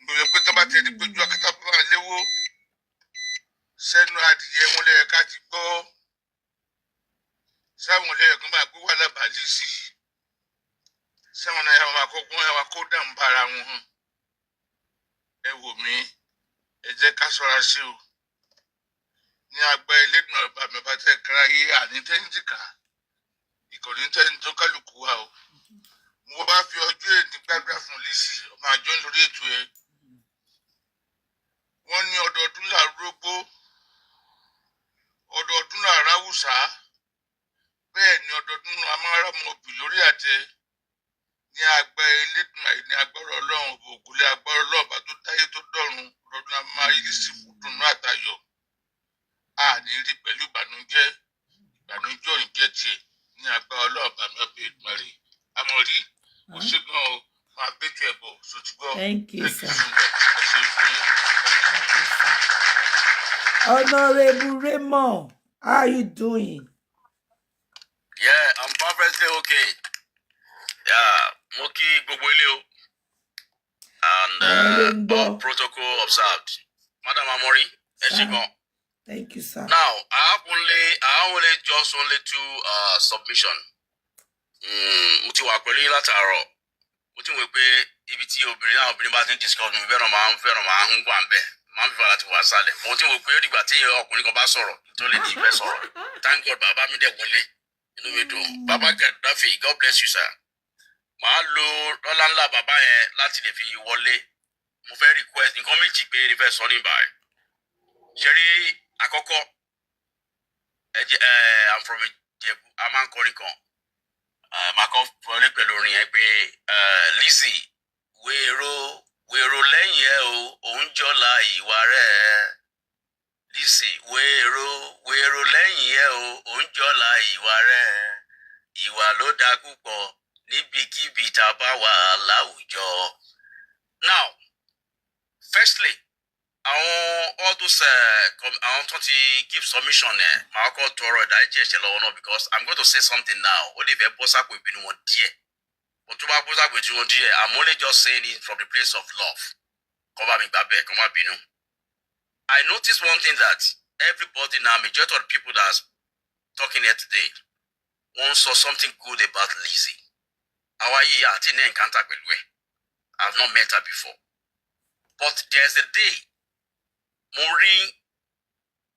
[SPEAKER 4] Mo rò pé tó bá tẹ̀ ní péjú akátá bá wà léwó sẹ́nu adìyẹ wọn lẹ́yìn ká ti gbọ́ sáwọn lẹ́yìn kan máa gbé wà lábàálí sí i, sáwọn náà yà wà kó gún ẹwà kó dà ń bára wọn. Ẹ wò mí, ẹ jẹ́ ká ṣọ́ra sí o. Ní agbá ẹlẹ́dùn ọba mi bá tẹ̀ kára yé àní tẹ́ńtìkà ìkànnì tẹ́ni tó kálukú wa o. Mo bá fi ọjọ́ èdè gbàdúrà fún Lizzy ọmọ àjọ lórí ètò ẹ. Wọ́n ní ọdọọdún là rógbó, ọdọọdún là ráwùsá, bẹ́ẹ̀ ni ọdọọdún là máa rà mọ́ obì lórí àtẹ. Ní agbá elédùn ní agbára Ọlọ́run ògùnlé, agbára Ọlọ́run bá tó dáyé tó dọ̀run, ọdọọdún là máa yí sí fún dùnú àtayọ̀. A ní rí pẹ̀lú ìbànújẹ́, ìbànújẹ́ ò ní jẹ́ tiẹ̀ ní agbára Ọlọ́run bá mi ọbẹ̀ ìgbọ̀nrí àmọ̀rí. Kò ṣe gan o, máa bẹ́tù ẹ̀ bọ̀ sotúgbọ́.
[SPEAKER 3] Thank you,
[SPEAKER 4] Thank you
[SPEAKER 3] sir.
[SPEAKER 4] so much. Ẹ ṣe fún yín. Thank you.
[SPEAKER 3] Thank you, sir. Honorable Raymond, how are you doing?
[SPEAKER 5] Yeah, I'm perfectly okay. Yeah, mo kí gbogbo ilé o. And
[SPEAKER 3] Àwọn ló ń gbọ́.
[SPEAKER 5] all protocol observed. Madam Amori, ẹ ṣé
[SPEAKER 3] Sir,
[SPEAKER 5] gan.
[SPEAKER 3] thank you, sir.
[SPEAKER 5] Now, I have only just only two submission. Mo ti wà pẹ̀lú yín látàárọ̀. Mo ti wò pé ibi tí obìnrin náà obìnrin bá ti ń discuss mi fẹ́ràn máa ń fẹ́ràn máa ń wà ń bẹ̀. Máa ń fìfà láti wà sálẹ̀. Mo ti wò pé ó dìgbà tí ọkùnrin kan bá sọ̀rọ̀ tó lè ní ìfẹ́ sọ̀rọ̀. Thank God, bàbá mi dẹ̀ wọlé. Inú mi dùn. Bàbá Gaddafi, God bless you, sir. Màá lo lọ́lá ńlá bàbá yẹn láti lè fi wọlé. Mo fẹ́ request nǹkan méjì pé ní fẹ́ sọ ní báyìí. Ṣe rí àkọ́kọ́, ẹ jẹ́ ẹ, I'm from Ìjẹ̀bú, a máa ń kọrin kan. Màá kọ́ wọlé pẹ̀lú orin yẹn pé Lizzy, wèrò wèrò lẹ́yìn ẹ o, òun jọlá ìwà rẹ̀. Lizzy, wèrò wèrò lẹ́yìn ẹ o, òun jọlá ìwà rẹ̀. Ìwà ló dáa púpọ̀ níbikíbi tá a bá wà láwùjọ. Now, firstly, àwọn all those àwọn tó ti give submission ẹ̀, màá kọ́ tọrọ ìdáríjì ẹ̀ṣẹ̀ lọ́wọ́ náà, because I'm going to say something now, ó lè fẹ́ bọ́ sápò ìbínú wọn díẹ̀. Mo tún bá bọ́ sápò ìbínú wọn díẹ̀, I'm only just saying it from the place of love. Kọ́ bá mi gbà bẹ́ẹ̀, kọ́ má bínú. I noticed one thing that Everybody now, majority of the people that's talking here today, wọ́n sọ something good about Lizzy. Àwa yìí àti ní encounter pẹ̀lú ẹ̀. I've not met her before. But there's a day mo rí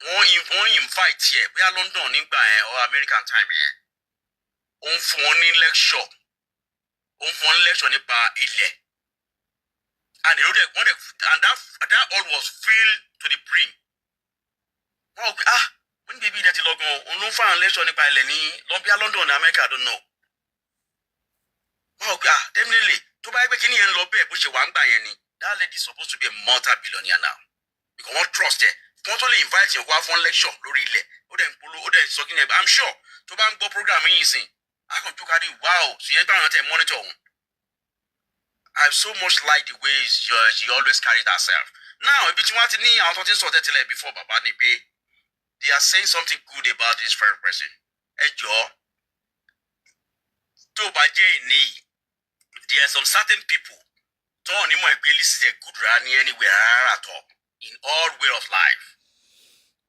[SPEAKER 5] wọ́n invite ẹ̀, bóyá London nígbà yẹn or American time yẹn. Ó ń fún wọn ní lecture. Ó ń fún wọn ní lecture nípa ilẹ̀. And èrò dẹ̀ wọ́n dẹ̀ and that hall was filled to the brim. Wọ́n rò pé, ah, wọ́n ní bíbí ilẹ̀ ti lọ gan, òun ló ń fún àwọn lecture nípa ilẹ̀ ní lọ́bíà London ní America, I don't know. Wọ́n rò pé, ah, definitely, tó bá yẹ pé kíní yẹn ń lọ bẹ́ẹ̀ bó ṣe wà ń gbà yẹn ni, that lady is supposed to be a multi-billionaire now, because wọ́n trust ẹ̀, wọ́n tó lè invite yẹn wá fún lecture lórí ilẹ̀. Ó dẹ̀ ń polo, ó dẹ̀ ń sọ kíní yẹn. I'm sure tó bá ń gbọ́ program yìí sìn, a kàn jókòó ní wow, so yẹn gbà wọn tẹ̀ monitor òun. I so much like the way she always carried herself. Now, ibi tí wọ́n ti ní àwọn tó ti ń sọ tẹ́tẹ́lẹ̀ before bàbá ni pé they are saying something good about this very person. Ẹ jọ̀ọ́, tó o bá jẹ́ ìní yìí, there are some certain people tó wọn nímọ̀ ìpè Lizzy jẹ́ good rárá ní anywhere rárá at all in all way of life.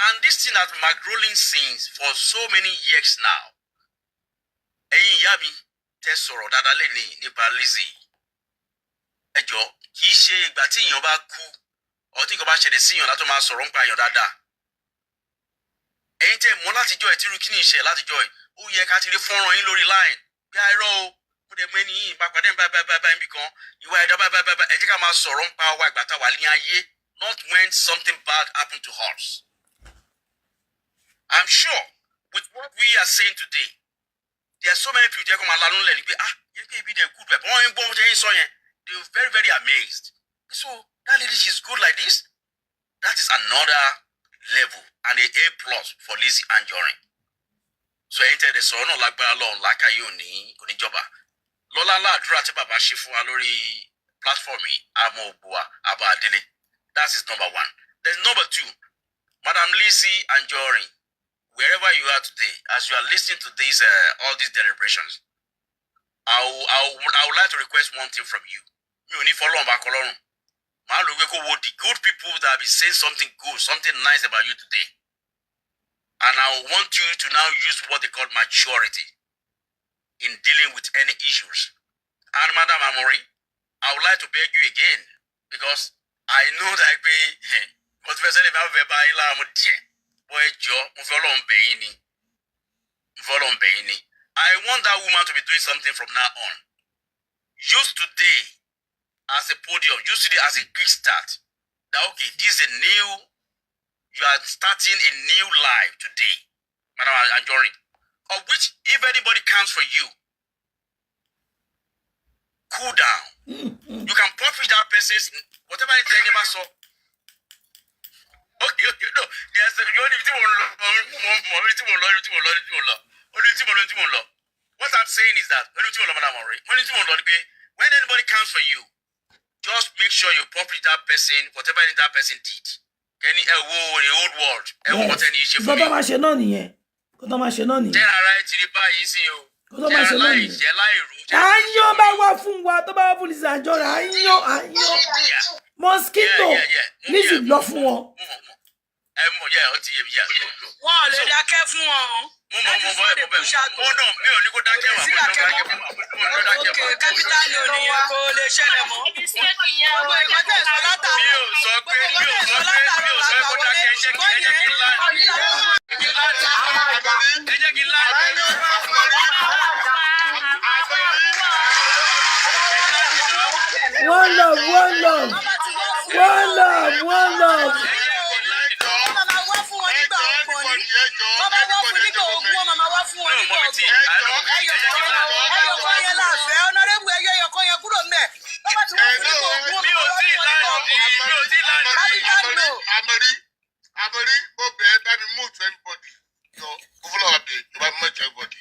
[SPEAKER 5] And this thing has been rolling since for so many years now. Ẹ̀yin ìyá mi tẹ́ sọ̀rọ̀ dáadáa lẹ́ni nípa Lizzy, ẹ jọ̀ọ́, kì í ṣe ìgbà tí èèyàn bá kú ọ tí nǹkan bá ṣẹlẹ̀ sí èèyàn látó máa sọ̀rọ̀ nípa èèyàn dáadáa. Ẹ̀yin tẹ́ mọ̀ látijọ́ ẹ̀ tí irú kíní ìṣẹ̀ látijọ́ ẹ̀, ó yẹ ká ti rí fọ́nrán yín lórí line bí àìrọ́ o, mo dẹ̀ mọ ẹni yìí bá pàdé báyìí báyìí báyìí níbi kan, ìwà ẹ̀dá báyìí báyìí báyìí. Ẹ jẹ́ ká máa sọ̀rọ̀ nípa wa ìgbà tá a wà ní ayé, not when something bad happen to us. I'm sure with what we are saying today, there are so many people jẹ́ kó máa lanú lẹ̀ ní pé, ah, yẹn pé ibi dẹ̀ good bẹ̀ wọ́n ń gbọ́ ohun tẹ́ yín sọ yẹn. They were very, very amazed. So that lady, she's good like this. That is another level and a plus for Lizzy Anjorin. So ẹ̀yin tẹ́ ẹ sọ̀rọ̀ náà, lágbára lọ́run, làákàyè òní kò ní jọba lọ́lá láàdúrà tí bàbá ṣe fún wa lórí platform yìí, àmọ́ ògbó wa àbá adélé. That is number one. Then number two, Madam Lizzy Anjorin, wherever you are today, as you are listening to these all these deliberations, I would like to request one thing from you. Mi ò ní fọlọ́run bá kọ lọ́rùn, màá lò wí kó wo the good people that have been saying something good, something nice about you today, and I want you to now use what they call maturity in dealing with any issues. And Madam Amori, I would like to beg you again, because I know that pé mo ti fẹ́ sẹ́ni máa fẹ́ bá yín láàmú díẹ̀ bọ́. Ẹ jọ, mo fẹ́ Ọlọ́run bẹ̀ yín ni, mo fẹ́ Ọlọ́run bẹ̀ yín ni. I want that woman to be doing something from now on. Use today as a podium, use today as a quick start. That okay, this is a new, you are starting a new life today, Madam Anjorin, of which if anybody comes for you, cool down. You can publish that person's whatever it is never saw. Okay, no, there's a you only tí mo ń lọ, mo mo tí mo ń lọ, tí mo ń lọ, tí mo ń lọ, only tí mo ń lọ, tí mo ń lọ. What I'm saying is that only tí mo ń lọ, Madam Amori, only tí mo ń lọ ni pé when anybody comes for you, just make sure you publish that person, whatever it that person did. Kẹ́ni ẹ wo the old world, ẹ wo what ẹni ṣe fún
[SPEAKER 3] Nǹkan tó
[SPEAKER 5] mi.
[SPEAKER 3] máa ṣe náà nìyẹn, nǹkan tó máa ṣe náà nìyẹn.
[SPEAKER 5] Jẹ́ ara ẹ ti rí báyìí sí o.
[SPEAKER 3] Nǹkan tó máa ṣe
[SPEAKER 5] Jẹ́
[SPEAKER 3] náà
[SPEAKER 5] láì
[SPEAKER 3] nìyẹn.
[SPEAKER 5] jẹ́ láì rú.
[SPEAKER 3] Àyàn bá wá fún wa, tó bá wá fún Lizzy Anjorin, àyàn àyàn mosquito.
[SPEAKER 5] Yeah.
[SPEAKER 3] Lizzy lọ fún wọn.
[SPEAKER 5] Mo mọ̀, mo ẹ mọ̀, yẹ ọ ti yé mi, yẹ go.
[SPEAKER 2] Wọn ò lè dákẹ́ fún wọn.
[SPEAKER 5] Mo mọ̀, mo mọ̀, ẹ mọ̀ bẹ́ẹ̀. Mo náà mi ò ní kó dákẹ́ wà, mo ní kó dákẹ́ wà, mo ní kó dákẹ́
[SPEAKER 2] Okay,
[SPEAKER 5] wà.
[SPEAKER 2] Capital loan yẹn kò lè ṣẹlẹ̀ mọ́. Gbogbo nǹkan tẹ̀ sọ látàárọ̀.
[SPEAKER 5] Mi ò sọ pé mi ò sọ pé mi ò sọ pé kó dákẹ́. Ẹ jẹ́ kí n lá, ẹ jẹ́ kí n lá.
[SPEAKER 3] One love, one love, one love, one love.
[SPEAKER 2] Wọ́n máa wá fún wọn nígbà 30 ni. Wọ́n bá wá fún nígbà 20, wọ́n máa wá fún wọn
[SPEAKER 5] No,
[SPEAKER 2] nígbà
[SPEAKER 5] mọ̀mí tí
[SPEAKER 2] 30. Ẹyọ kan yẹn láàfẹ́, honourable, ẹyọ ẹyọ kan yẹn kúrò mẹ́. Wọ́n bá ti wá fún nígbà 20, wọ́n
[SPEAKER 5] Mi
[SPEAKER 2] máa
[SPEAKER 5] ò
[SPEAKER 2] wá
[SPEAKER 5] tí ì
[SPEAKER 2] fún wọn nígbà
[SPEAKER 5] láì
[SPEAKER 2] 30.
[SPEAKER 5] mi ò tí ì láì.
[SPEAKER 2] Radical no.
[SPEAKER 4] Amori, Amori, mo bẹ̀ ẹ́, bá mi mute everybody. Jọ, mo fọlọ́ wà bẹ̀, jọ bá mi mute everybody.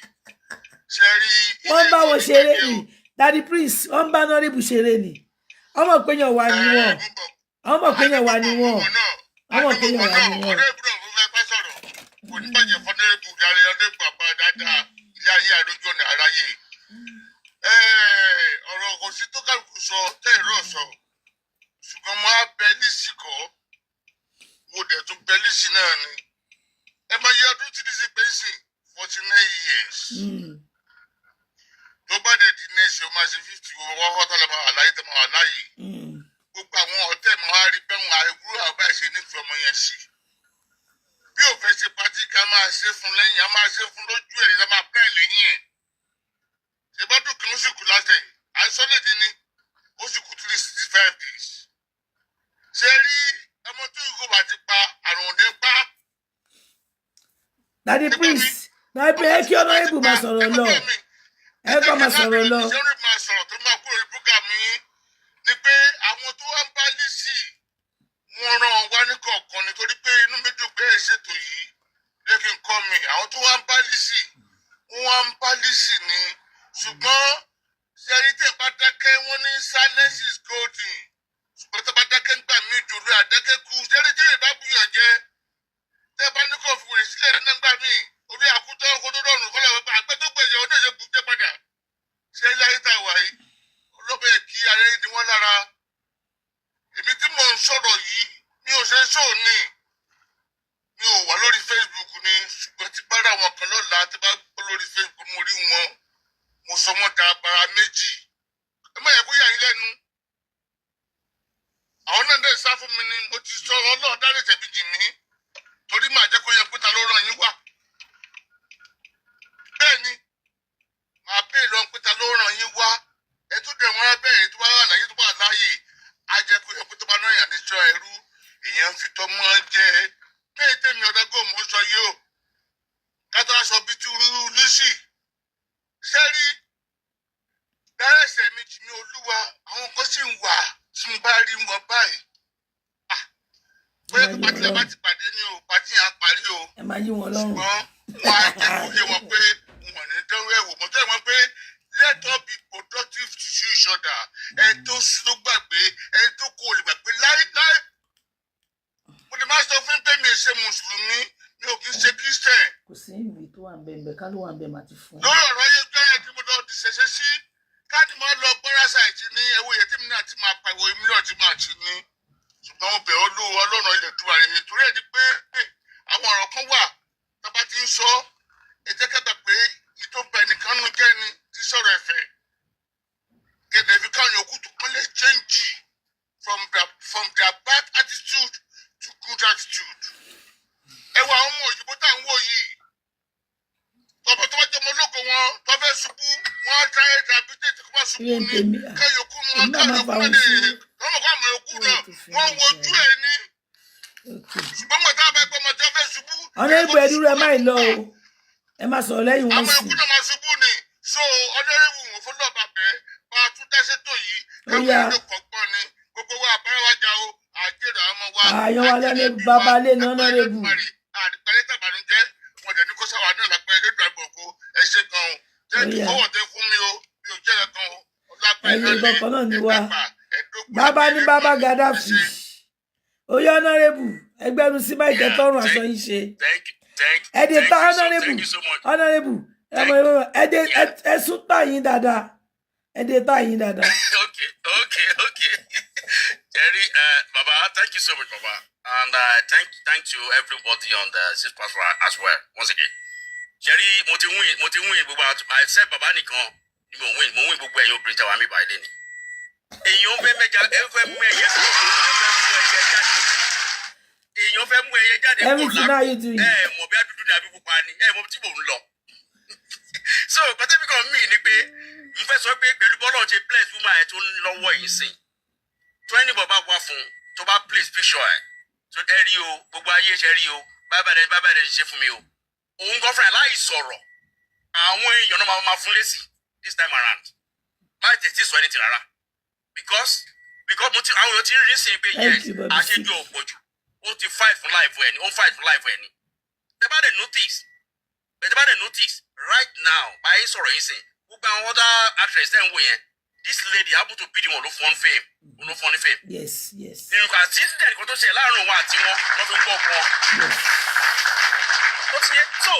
[SPEAKER 4] Ṣé rí
[SPEAKER 3] Wọ́n bá wọn ṣeré ni, Daddy Prince. Wọ́n bá honourable ṣeré ni. Ọmọ péyàn wà ní wọn, ọmọ péyàn wà ní wọn, ọmọ péyàn wà ní wọn.
[SPEAKER 4] Honourable náà mo fẹ́ bá sọ̀rọ̀. Kò ní bàjẹ́ fún honourable darí, honourable àpá dáadáa, ilé ayé àdójú ọ̀nà aráyé. Ọ̀rọ̀ kò sí tó kálukú sọ tẹ́ ẹ̀rọ sọ. Ṣùgbọ́n mo á bẹ Lizzy kọ́. Mo dẹ̀ tún bẹ Lizzy náà ni. 49 years. Tó bá dẹ̀ di next year, ó máa ṣe 50. Owó ọ̀tá lè máa wà láyé tó máa wà láyé. Gbogbo àwọn ọ̀tẹ̀ máa wá rí bẹ́wọn àìwúrò àbá ìṣe nífẹ̀ẹ́ ọmọ yẹn sí. Bí ò fẹ́ ṣe party, ká máa ṣe fún lẹ́yìn, a máa ṣe fún lójú ẹ̀, ká máa pẹ́ lẹ́yìn ẹ̀. Ṣèbádùn kan ó sì kú látẹ̀yìn àìsọ́lẹ̀dì ni ó sì kú 365 days. Ṣé rí ọmọ tó ikú bá ti pa, àrùn òde pa.
[SPEAKER 3] Daddy Prince, Daddy Prince, ẹ kí honourable máa sọ̀rọ̀ lọ, ẹ kọ́ máa sọ̀rọ̀ lọ.
[SPEAKER 4] Ṣé orí máa sọ̀rọ̀ tó máa kúrò ní program yín ni pé àwọn tó wá ń bá Lizzy, wọ́n rán wá ní kọ̀ọ̀kan, nítorí pé inú mi dùn pé ẹ ṣètò yìí jẹ́ kí n kọ́ mi. Àwọn tó wá ń bá Lizzy, wọ́n wá ń bá Lizzy ni, ṣùgbọ́n ṣẹ́rí tẹ̀ bá dákẹ́, wọ́n ní silence is golden, ṣùgbọ́n tó bá dákẹ́ ń gbà mí jòló àdákẹ́ kú. Ṣẹ́rí tí ìbá bùyàn jẹ́, tẹ́ bá ní kò fi wèrè sílẹ̀ nínú gbà mí orí àkútọ́ kó tó dọ̀rùn kọ́lọ̀ àgbẹ̀ tó gbẹ̀yẹ̀ ọdún ìṣe kù jẹ́ padà. Ṣé ilé ayé tá a wà yìí ọlọ́bẹ̀ kí ayé ni wọ́n lára. Èmi tí mò ń sọ̀rọ̀ yìí, mi ò ṣe ṣóò ní, mi ò wà lórí Facebook ni, ṣùgbọ́n tí bá rà wọn kan lọ́la, tí bá gbọ́ lórí Facebook, mo rí wọn, mo sọ wọn da bara méjì. Ẹ má yẹ kó yà yín lẹ́nu, àwọn náà dẹ̀ sá fún mi ni. Mo ti sọ, Ọlọ́run dárí tẹ̀bí jì mí, torí màá jẹ́ kó yẹ pé ta ló ràn yín wá. Bẹ́ẹ̀ ni màá bẹ́ẹ̀ lọ pé ta ló ràn yín wá. Ẹ tó dẹ̀ wọ́n bẹ́ẹ̀ tó bá wà láyé, tó bá láàyè, á jẹ́ kó yẹ pé tó bá náà yàn ní sọ ẹrú èèyàn fi tọmọ jẹ. Bẹ́ẹ̀ tẹ̀mí ọ̀dàgọ́ mò ń sọ yìí o, kátó aṣọ bíi ti rú Lizzy. Sẹ́rí dárẹ́sẹ̀ mi jì mí, Olúwa, àwọn kan sì ń wà tí mo bá rí wọn báyìí. Ah, bóyá
[SPEAKER 3] Ẹ
[SPEAKER 4] pé
[SPEAKER 3] máa yí
[SPEAKER 4] party
[SPEAKER 3] wọn
[SPEAKER 4] la bá
[SPEAKER 3] lọ́rùn.
[SPEAKER 4] ti pàdé ní o, party yẹn á parí o.
[SPEAKER 3] Ẹ máa yí wọn lọ́rùn.
[SPEAKER 4] Ṣùgbọ́n wọn á jẹ́ kó yé wọn pé wọn ní dánwó ẹ̀wò mọ́tò wọn pé let us be productive to each other. Ẹ tó tó gbàgbé, ẹ tó kó lè gbàgbé láíláí. Mo lè má sọ fún pé mi ò ṣe mùsùlùmí, mi ò kì í ṣe Christian.
[SPEAKER 3] Kò sí ìwé tó wà ń bẹ ń bẹ, ká ló wà ń bẹ, màá ti fún
[SPEAKER 4] Lórí ọ̀rọ̀ ayélujára tí mo lọ ti ṣẹ̀ṣẹ̀ sí káàdì, máa lọ gbọ́ra ṣàìtì ní ẹwọ́ yẹn tí mi náà ti máa pariwo, èmi náà ti máa ti ní. Ṣùgbọ́n mo bẹ̀ ọ́ lówó Ọlọ́run ilẹ̀ tó wà rẹ̀, torí ẹ̀ ni pé àwọn ọ̀rọ̀ kan wà tá a bá ti ń sọ, ẹ jẹ́ ká gbà pé ìtò bẹ nìkan nu jẹ́ ni tí sọ̀rọ̀ ẹ̀fẹ̀ kẹ̀dẹ̀ fi káwọn yòókù tó kán lè change from their bad attitude to good attitude. Ẹ wo àwọn ọmọ òyìnbó tá à ń wò yìí, tọ́pọ̀ tó bá jẹ́ ọmọ ológo wọn tó fẹ́ ṣubú, wọ́n á try rehabilitate kó má ṣubú
[SPEAKER 3] Ilé
[SPEAKER 4] ni.
[SPEAKER 3] tèmi
[SPEAKER 4] Káyọ̀kú wọn
[SPEAKER 3] èmi náà máa
[SPEAKER 4] káyọ̀kú
[SPEAKER 3] fa
[SPEAKER 4] náà
[SPEAKER 3] ohun
[SPEAKER 4] lè
[SPEAKER 3] sí
[SPEAKER 4] tọ́mọ̀ kó àmọ̀ yòókù
[SPEAKER 3] owó
[SPEAKER 4] náà
[SPEAKER 3] tó fi
[SPEAKER 4] wọ́n
[SPEAKER 3] hàn
[SPEAKER 4] wojú
[SPEAKER 3] jẹ́
[SPEAKER 4] ẹ̀ ní.
[SPEAKER 3] Ok.
[SPEAKER 4] Ṣùgbọ́n mọ̀ tá a bá gbọ́ ọmọ tó fẹ́ ṣubú,
[SPEAKER 3] Honourable, ẹ dúró, ẹ má ì lọ o, ẹ má sọ̀rọ̀ lẹ́yìn wọn
[SPEAKER 4] àwọn
[SPEAKER 3] sí.
[SPEAKER 4] yòókù náà máa ṣubú ni. So honourable, wọn fún lọ́ọ̀bà bẹ́ẹ̀ bá a tún dáṣẹ́ tó yìí,
[SPEAKER 3] Ó
[SPEAKER 4] káwọn
[SPEAKER 3] yá.
[SPEAKER 4] èèyàn kọ̀ọ̀kan ni gbogbo wa àbára wa jà o, àjẹrò àwọn ọmọ wa,
[SPEAKER 3] Àyàn wa
[SPEAKER 4] àjẹrò
[SPEAKER 3] lẹ́nu
[SPEAKER 4] ẹbí wa,
[SPEAKER 3] bàbá lé ní
[SPEAKER 4] lágbára
[SPEAKER 3] honourable.
[SPEAKER 4] Elédùmarè, àdìpẹ́lẹ́ tàbánújẹ́ wọn dẹ̀ ní kó sáwà náà lágbára Elédùn àgbòkó. Ẹ ṣe gan o,
[SPEAKER 3] Ó
[SPEAKER 4] thank you
[SPEAKER 3] yá.
[SPEAKER 4] fọwọ́ tẹ fún mi o, mi ò jẹ́ kan o, ọlápẹ́
[SPEAKER 3] Ẹ̀yin
[SPEAKER 4] ìlọlẹ̀
[SPEAKER 3] ìbọn kan náà ni wá.
[SPEAKER 4] ẹ̀dàgbà ẹ̀dógún
[SPEAKER 3] Bàbá
[SPEAKER 4] lágbára
[SPEAKER 3] ní bàbá
[SPEAKER 4] Elédùmarè. Ẹ
[SPEAKER 3] Gaddafi.
[SPEAKER 4] ṣe.
[SPEAKER 3] Ó yá, honourable, ẹgbẹ́nu sí máìkì,
[SPEAKER 5] Yeah,
[SPEAKER 3] tọrùn aṣọ
[SPEAKER 5] thank,
[SPEAKER 3] yín ṣe.
[SPEAKER 5] thank, thank,
[SPEAKER 3] Ẹ dé
[SPEAKER 5] thank
[SPEAKER 3] ta
[SPEAKER 5] you so,
[SPEAKER 3] honourable,
[SPEAKER 5] thank you so much.
[SPEAKER 3] honourable,
[SPEAKER 5] Thank,
[SPEAKER 3] ẹ dé
[SPEAKER 5] yeah.
[SPEAKER 3] ẹ sún tà yín dáadáa, ẹ dé tà yín dáadáa.
[SPEAKER 5] Okay. Jerry, Baba, thank you so much, Baba, and thank to everybody on the six platform as well. Once again, Jerry, mo ti win gbogbo àwọn, except Baba nìkan ni mo win, mo win gbogbo ẹ̀yin obìnrin tí a wà mí báyìí lẹ́ni. Èèyàn fẹ́ mẹ́ja, ẹ fẹ́ mú ẹyẹ kúrò, ẹ fẹ́ mú ẹyẹ jáde. Èèyàn fẹ́ mú ẹyẹ jáde kúrò
[SPEAKER 3] Everything, how
[SPEAKER 5] lápò.
[SPEAKER 3] you doing?
[SPEAKER 5] Ẹ mọ̀ bí adúdú ni àbí pupa ni, ẹ mọ̀ tí mò ń lọ. So, nǹkan tẹ́bí kan mí ni pé n fẹ́ sọ pé pẹ̀lú bọ́lọ̀ ṣe bless woman ẹ̀ tó ń lọ́wọ́ yìí sìn, tó ẹni bọ̀ bá wà fún un, tó bá place picture ẹ̀ tó ẹ rí o, gbogbo ayé ṣe rí o, bábà rẹ̀ bábà rẹ̀ ṣe fún mi o, òun gan fúnra ẹ̀ láì sọ̀rọ̀, àwọn èèyàn náà máa fún lésì this time around láì tètè sọ anything rárá, because mo ti àwọn èèyàn ti rí sí i pé
[SPEAKER 3] Thank
[SPEAKER 5] yes,
[SPEAKER 3] you, Bobby.
[SPEAKER 5] àṣejù ò pọ̀ jù, ó ti fight fún life ẹ̀ ni, ó ń fight fún life ẹ̀ ni. Tẹ bá dẹ̀ notice right now, báyìí sọ̀rọ̀ yìí sìn, gbogbo àwọn other actress tẹ̀ ń wò yẹn, this lady happen to be the one ló fún fame, ló fún ní fame. Nǹkan àti incident kan tó ṣe láàrin òun àti wọn, wọ́n fi ń gbọ́ fún wọn. Ó ti yẹ. So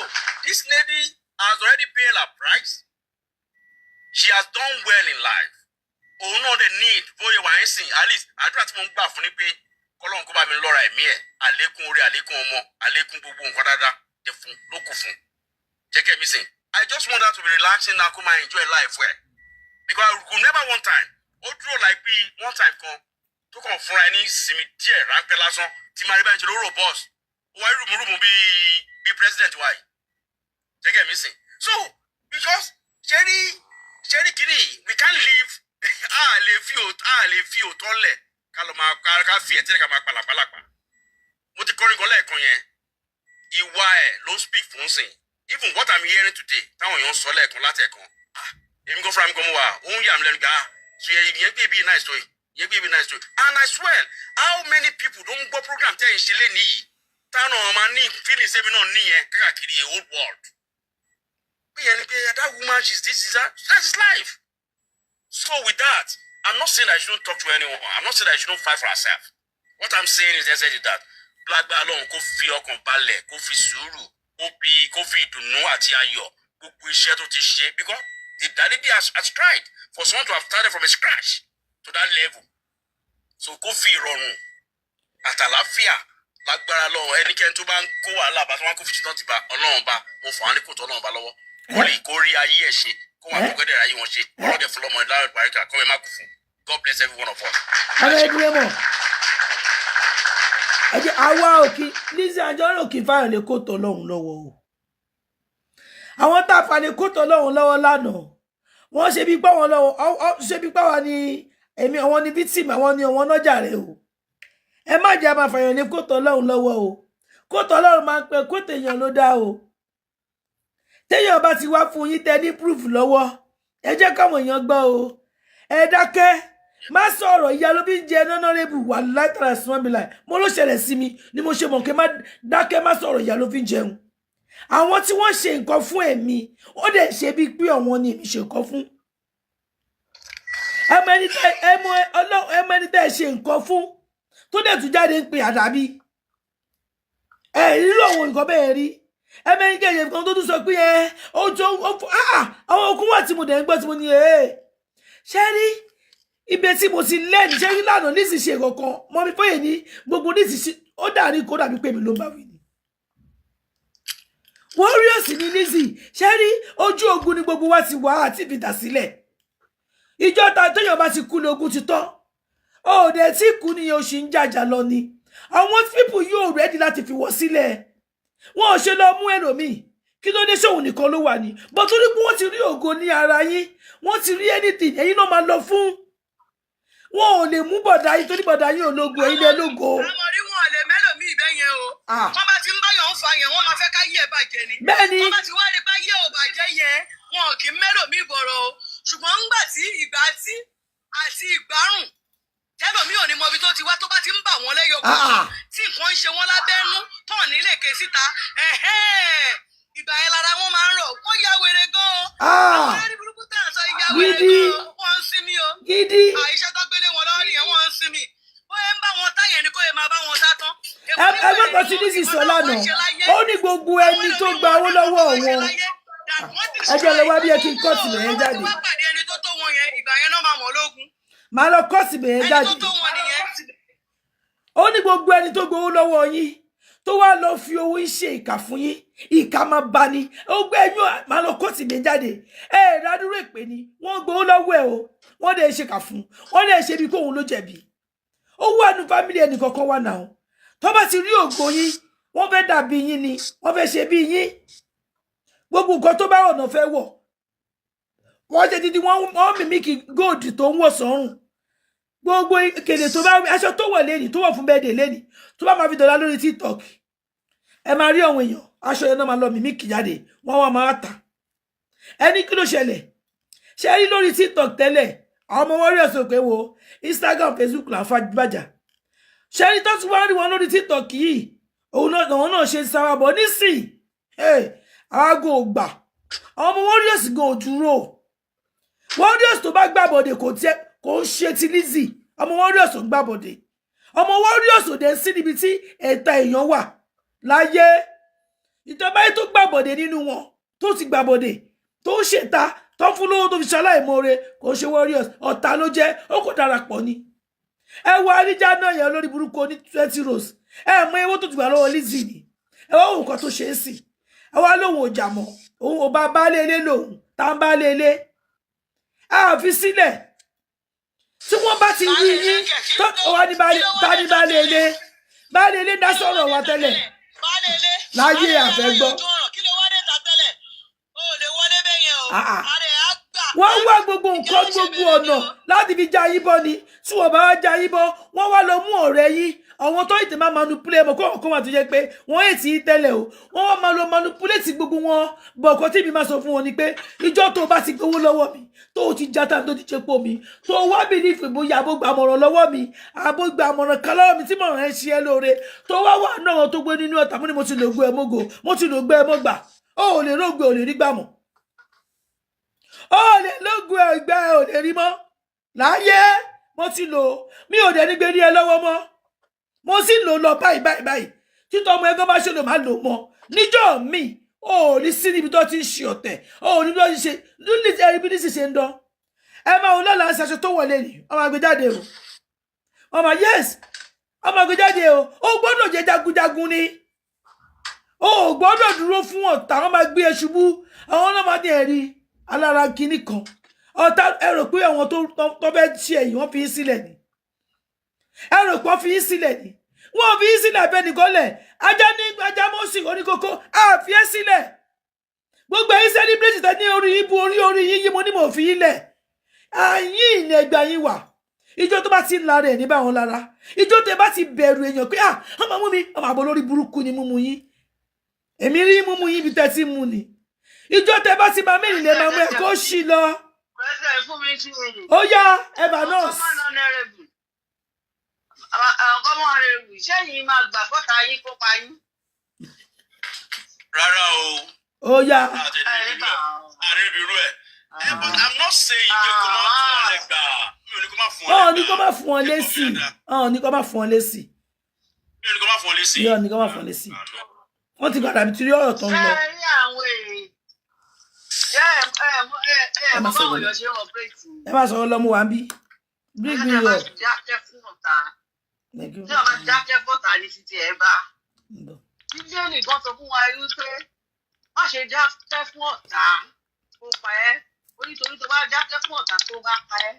[SPEAKER 5] this lady has already paid her price. She has done well in life. Òun náà dẹ̀ need bóyá wà ń sìn, at least àdúrà tí mo ń gbà fún ni pé kọ́lọ́n kó bá mi lọ́ra ẹ̀mí ẹ̀, àlékún orí, àlékún ọmọ, àlékún gbogbo nǹkan dáadáa jẹ fún ló kù fún. Jẹ́kẹ́ mi sìn, I just want her to be relaxing now, kó máa enjoy life well, because I could never one time ó dúró like bí one time kan tó kàn fúnra ẹ ní ìsinmi díẹ̀ ráńpẹ́ lásán tí máa rí báyìí, ṣe ló robust, ó wáyé rùmùrùmù bíi president wa yìí. Jẹ́kẹ́ mi sìn. So because ṣẹ́rí kìíní, we can't live, a lè fi òótọ́ lẹ̀ ká lọ máa ká fi ẹ̀tẹ́lẹ̀ ká máa palàpalàpà. Mo ti kọrin kan lẹ́ẹ̀kan yẹn, ìwà ẹ̀ ló ń speak fún sìn. Even what I'm hearing today, táwọn èèyàn ń sọ lẹ́ẹ̀kan látẹ̀kan, ah, èmi gan fúnra mi gan mo wà, ó ń yà mí lẹ́nu gbà á. So yẹn gbé bí nice story, yẹn gbé bí nice story. And I swear, how many people ló ń gbọ́ program tẹ́ ẹ̀ ń ṣe lé nìyí, táwọn ọmọ ní feelings èmi náà níyẹn káàkiri a whole world, pé yẹn ni pé that woman, she's this, is that, that is life. So with that, I'm not saying I shouldn't talk to anyone. I'm not saying I shouldn't fight for herself. What I'm saying is essentially that lágbára Ọlọ́run, kó fi ọkàn balẹ̀, kó fi sùúrù, kó fi ìdùnnú àti ayọ̀ gbogbo iṣẹ́ tó ti ṣe, because the daddy has tried for someone to have started from a scratch to that level. So kó fi ìrọ̀rùn àtàláfíà, lágbára lọ́wọ́ ẹnikẹ́ni tó bá ń kó wàhálà bá tó wá kó fi títọ́ ti bá Ọlọ́run bá mo fà á ní kòtò Ọlọ́run bá lọ́wọ́, kó lè kó rí ayé ẹ̀ ṣe, kó wọn àtúgbẹ́dẹ̀ ayé wọn ṣe, ọlọ́dẹ fún lọ́mọ ìlànà ìbáríkà kọ́ ẹ má kú fún. God bless every one of us.
[SPEAKER 3] Ọmọ ẹdínwó mọ̀, ẹ jẹ́ àwa òkì Lizzy Anjorin òkì fáyọ̀ lè kóòtù Ọlọ́run lọ́wọ́ o. Àwọn tá a fà lè kóòtù Ọlọ́run lọ́wọ́ lánàá, wọ́n ṣe bí pé wọn lọ́wọ́ ṣe bí pé wọn ni èmi, àwọn ni victim, àwọn ni àwọn nájà rẹ o. Ẹ má jẹ́ máa fàyàn lè kóòtù Ọlọ́run lọ́wọ́ o. Kóòtù Ọlọ́run máa ń pẹ́, kóòtù èèyàn ló dá o. Téèyàn bá ti wá fún yín, tẹ ní proof lọ́wọ́, ẹ jẹ́ káwọn èèyàn gbọ́ o. Ẹ dákẹ́, má sọ̀rọ̀. Ìyá ló fi ń jẹ honourable wà látara sùnmọ́bìlà. Mo ló ṣẹlẹ̀ sí mi ni mo ṣe mọ̀ pé má dákẹ́, má sọ̀rọ̀, ìyá ló fi ń jẹun. Àwọn tí wọ́n ṣe nǹkan fún èmi, ó dẹ̀ ṣe bíi pé àwọn ni èmi ṣe nǹkan fún. Ẹ mọ ẹni tẹ́ ẹ ṣe nǹkan fún tó dẹ̀ tún jáde ń pè àdàbí ẹ rírò àwọn nǹkan bẹ́ẹ̀ rí. Ẹ mọ ẹni tẹ́ ẹ ṣe nǹkan tó tún sọ pé ẹ ó tó ó fún àwọn okun wà tí mo dẹ̀ ń gbọ́ tí mo ní ẹ ṣe rí ibi tí mo ti lẹ́nu ṣe rí lánàá. Lizzy ṣe kankan mọ́ mi fóyè ní gbogbo Lizzy, ó dàrí kó dàbí pé mi ló ń bá wí ni. Warriors ní Lizzy ṣe rí, ojú ogun ni gbogbo wa ti wà àti ìfìdà sílẹ̀. Ìjọ ta tóyàn bá ti kú ní ogun ti tán. Ó dẹ̀ tí kú ni o ṣì ń jàjà lọ ni. Àwọn people yóò ready láti fi wọ́n sílẹ̀, wọn ò ṣe lọ mú ẹlòmíì. Kí ló dé? Ṣòun nìkan ló wà ní bó? Torí pé wọ́n ti rí ògo ní ara yín, wọ́n ti rí anything, ẹ̀yin náà máa lọ fún. Wọn ò lè mú bọ̀dá yín torí bọ̀dá yín ò lógo, ẹ̀yin lẹ lógo.
[SPEAKER 2] Àwọn rí wọn lè mẹ́lòmíì bẹ́ẹ̀ yẹn o. Wọ́n bá ti ń báyọ̀ ń fa yẹn, wọ́n máa fẹ́ ká yí ẹ̀ bàjẹ́ ni.
[SPEAKER 3] Bẹ́ẹ̀ ni.
[SPEAKER 2] Wọ́n bá ti wá rí pé yé ò bàjẹ́ yẹn, wọn kì í mẹ́lòmíì bọ̀rọ̀ o. Ṣùgbọ́n ńgbà tí ìgbà tí àti ìgbárùn tẹ́lòmíì ò ní mọ ibi tó ti wá, tó bá ti ń bà wọ́n lẹ́yọ kọ̀ọ̀kan, tí nǹkan ń ṣe wọ́n lábẹ́nú tán nílé ké síta, ẹ̀hẹ́n, ìgbà yẹn lára wọn máa ń rọ̀, wọ́n ya wèrè gan-an. Àwọn ẹni burúkú tá à ń sọ ya wèrè gan-an, wọ́n ń sinmi o.
[SPEAKER 3] Gidi.
[SPEAKER 2] Àìṣe tó gbélé wọn lọ́wọ́ nìyẹn, wọ́n ń sinmi. Bóyá ń bá wọn táyẹ̀ ni kó yẹ máa bá wọn sá tán.
[SPEAKER 3] Ẹgbẹ́ kan tí Lizzy sọ lánàá, ó ní gbogbo ẹni tó gba owó lọ́wọ́ wọn, ẹ jẹ́ lọ wá bí ẹ kí n kọ́ọ̀tì bẹ̀yẹn jáde.
[SPEAKER 2] Wọ́n ti wá pàdé ẹni tó tó wọn yẹn, ìgbà yẹn náà máa mọ̀ lógún.
[SPEAKER 3] Màá lọ kọ́ọ̀tì bẹ̀yẹn
[SPEAKER 2] Ẹni
[SPEAKER 3] jáde.
[SPEAKER 2] tó tó wọn nìyẹn.
[SPEAKER 3] Ó ní gbogbo ẹni tó gbowó lọ́wọ́ yín, tó wá lọ fi owó yín ṣe ìkà fún yín, ìkà máa bá ní ó gbé ẹyún. Màá lọ kọ́ọ̀tì bẹ̀yẹn jáde. Ẹ ẹ rádúró èpè ni wọ́n gbowó lọ́wọ́ ẹ o, wọ́n dẹ̀ ṣe kà fún, wọ́n dẹ̀ ṣe bí kóun ló jẹ̀bi. Ó wà nù family ẹnì kọ̀ọ̀kan wà náà. Tó bá ti rí ògo yín, wọ́n fẹ́ dàbí yín ni, wọ́n fẹ́ ṣe bí yín. Gbogbo nǹkan tó bá ọ̀nà fẹ́ wọ̀, wọ́n ṣe títí wọ́n mimic gold tó ń wọ̀ sọ́rùn. Gbogbo kèdè tó bá aṣọ tó wọ̀ lẹ́nì, tó wọ̀ fún birthday lẹ́nì, tó bá máa fi dọ̀là lórí TikTok, ẹ máa rí àwọn èèyàn, aṣọ yẹn náà máa lọ mimic jáde, wọ́n wá máa tà. Ẹni kí ló ṣẹlẹ̀? Ṣe rí lórí TikTok tẹ́lẹ̀, àwọn ọmọ warriors ò pé wo Instagram, Facebook là ń fa bàjá. Ṣe rí tó tún wá rí wọn lórí TikTok yìí, òun náà àwọn náà ṣe sára bọ̀ nísìn. Aago ò gbà, àwọn ọmọ warriors gan ò dúró. Warriors tó bá gbàbọ̀dè kò tiẹ̀ kò ń ṣe ti Lizzy. Ọmọ warriors ò ń gbàbọ̀dè, ọmọ warriors ò dẹ̀ sí níbi tí ẹ̀ta èèyàn wà láyé. Ìjọba yìí tó gbàbọ̀dè nínú wọn, tó ti gbàbọ̀dè, tó ń ṣèta, tó ń fún lówó, tó fi ṣaláìmoore, kò ń ṣe warriors, ọ̀tá ló jẹ́, ó kò darapọ̀ ni. Ẹ wo àríjà náà yẹn lórí burúkú ní 20 rows. Ẹ mọ ewó tó ti gbà lọ́wọ́ Lizzy ni. Ẹ wá wò nǹkan tó ṣe é sì, ẹ wá lóhùn ọjà mọ́. Òun ò bá baálé ilé lòun tá ń baálé ilé a fi sílẹ̀. Tí wọ́n bá ti rí yín tó wà ní baálé, ta ní baálé ilé? Baálé ilé dá sọ̀rọ̀ wa tẹ́lẹ̀
[SPEAKER 2] Baálé ilé.
[SPEAKER 3] láyé àfẹ́gbọ́.
[SPEAKER 2] Ojú ọ̀ràn, kí ló wá dé ta tẹ́lẹ̀? O ò lè wọlé bẹ́ẹ̀ yẹn o.
[SPEAKER 3] Ah, ah.
[SPEAKER 2] Ààrẹ á gbà.
[SPEAKER 3] Wọ́n wá gbogbo nǹkan, gbogbo ọ̀nà láti fi já yín bọ́ ni. Tí wọ́n bá wá já yín bọ́, wọ́n wá lọ mú ọ̀rẹ́ yín, àwọn tó ìtẹ̀ máa manipulate mọ̀ kó kó máa tó jẹ́ pé wọ́n ètì yín tẹ́lẹ̀ o. Wọ́n wá máa lọ manipulate gbogbo wọn bọ̀. Ọ̀kan tí mi máa sọ fún wọn ni pé ìjọ tó bá ti gbowó lọ́wọ́ mi, tó o ti jata, tó ti ṣe pò mí, tó o wá believe bóyá àbó gba àmọ̀ràn lọ́wọ́ mi, àbó gba àmọ̀ràn kan lọ́wọ́ mi tí mọ̀ràn ẹ̀ ṣe é lóore, tó wá wà náà tó gbé nínú ọ̀tá, mo ní mo ti lò gbé ẹ mọ́gò, mo ti lò gbé ẹ mọ́gbà, ó ò lè rógbé, ò lè rí gbàmọ̀, ó lè lógun ẹgbẹ́, ò lè rí mọ́ láyé. Mo ti lò ó, mi ò dẹ̀ ní gbé ní ẹ lọ́wọ́ mọ́. Mo sì lò lọ báyìí báyìí báyìí. Títọ́ ọmọ ẹgbẹ́ bá ṣe lò má lò mọ́ níjọ́ mi, ò ní sí níbi tó ti ń ṣe ọ̀tẹ̀, ò ní bí wọ́n ti ṣe lórí ẹ̀rí bí nísì ṣe ń dán. Ẹ máa wò lọ́la ṣaṣọ tó wọlé ni ọmọ àgbéjáde o, ọmọ, yes, ọmọ àgbéjáde o. Ó gbọ́dọ̀ jẹ́ jagunjagun ni, o ò gbọ́dọ̀ dúró fún ọ̀tá. Wọn máa gbé ẹ ṣubú, àwọn náà máa ní ẹ̀rí alára kínní kan ọ̀tá. Ẹ rò pé àwọn tó fẹ́ ṣe ẹ̀yìn, wọ́n fi í sílẹ̀ ni? Ẹ rò pé wọ́n fi í sílẹ̀ ni? Wọ́n fi í sílẹ̀ abẹ́ nìkan lẹ̀. Ajá ní ajá mọ́sì oníkókó àfi é sílẹ̀. Gbogbo ẹ̀yin celebrate tẹ ní orí ibu orí orí yín yí, mo ní mo fi í lẹ̀. Àyín ìní ẹgbẹ́ yín wà. Ìjọ tó bá ti ń lara ẹ̀ ní báwọn lára, ìjọ tẹ bá ti bẹ̀rù èèyàn pé ah, ọmọ mú mi, ọmọ àbọ̀ lórí burúkú ni múmu yín. Èmi rí múmu yín bí tẹ́ ti mú ni. Ìjọ tẹ bá ti máa mẹ́rin lè máa mú ẹ kó ṣì lọ.
[SPEAKER 2] President, fún mi 2 minutes.
[SPEAKER 3] Ó yá, ẹ̀bà nọ́ọ̀sì.
[SPEAKER 2] Common honourable. Common honourable, ṣẹ́yìn máa gbà fọ́ta yín kó pa yín?
[SPEAKER 5] Rárá o.
[SPEAKER 3] Ó yá.
[SPEAKER 5] Àrẹ́bí irú ẹ̀. But I'm not saying pé kó má fún wọn lẹ́gbàá. Mi ò ní kó má fún wọn
[SPEAKER 3] Wọn ò ní kó má fún wọn lésì, wọn ò ní kó má fún wọn lésì.
[SPEAKER 5] Mi ò ní kó má fún wọn lésì.
[SPEAKER 3] Mi ò ní kó má fún wọn lésì. Wọ́n ti gbàdàbí torí ọ̀rọ̀ tó ń lọ.
[SPEAKER 2] Ṣé ẹ rí àwọn èèyàn? Ṣé ẹ ẹ ẹ ẹ
[SPEAKER 3] Ẹ má
[SPEAKER 2] mọ báwọn
[SPEAKER 3] sọ̀rọ̀.
[SPEAKER 2] èèyàn ṣe ń operate?
[SPEAKER 3] Ẹ má sọ̀rọ̀ lọ́mú wa ń bí. Bring me up.
[SPEAKER 2] Dákẹ́ fún ọ̀tá.
[SPEAKER 3] Thank you.
[SPEAKER 2] Tí ọba dákẹ́ fọ́tà ní títí ẹ bá. Bíbélì gan sọ fún wa wípé má ṣe dákẹ́ fún ọ̀tá kó pa ẹ́. Ó nítorí tó bá dákẹ́ fún ọ̀tá tó bá pa ẹ́,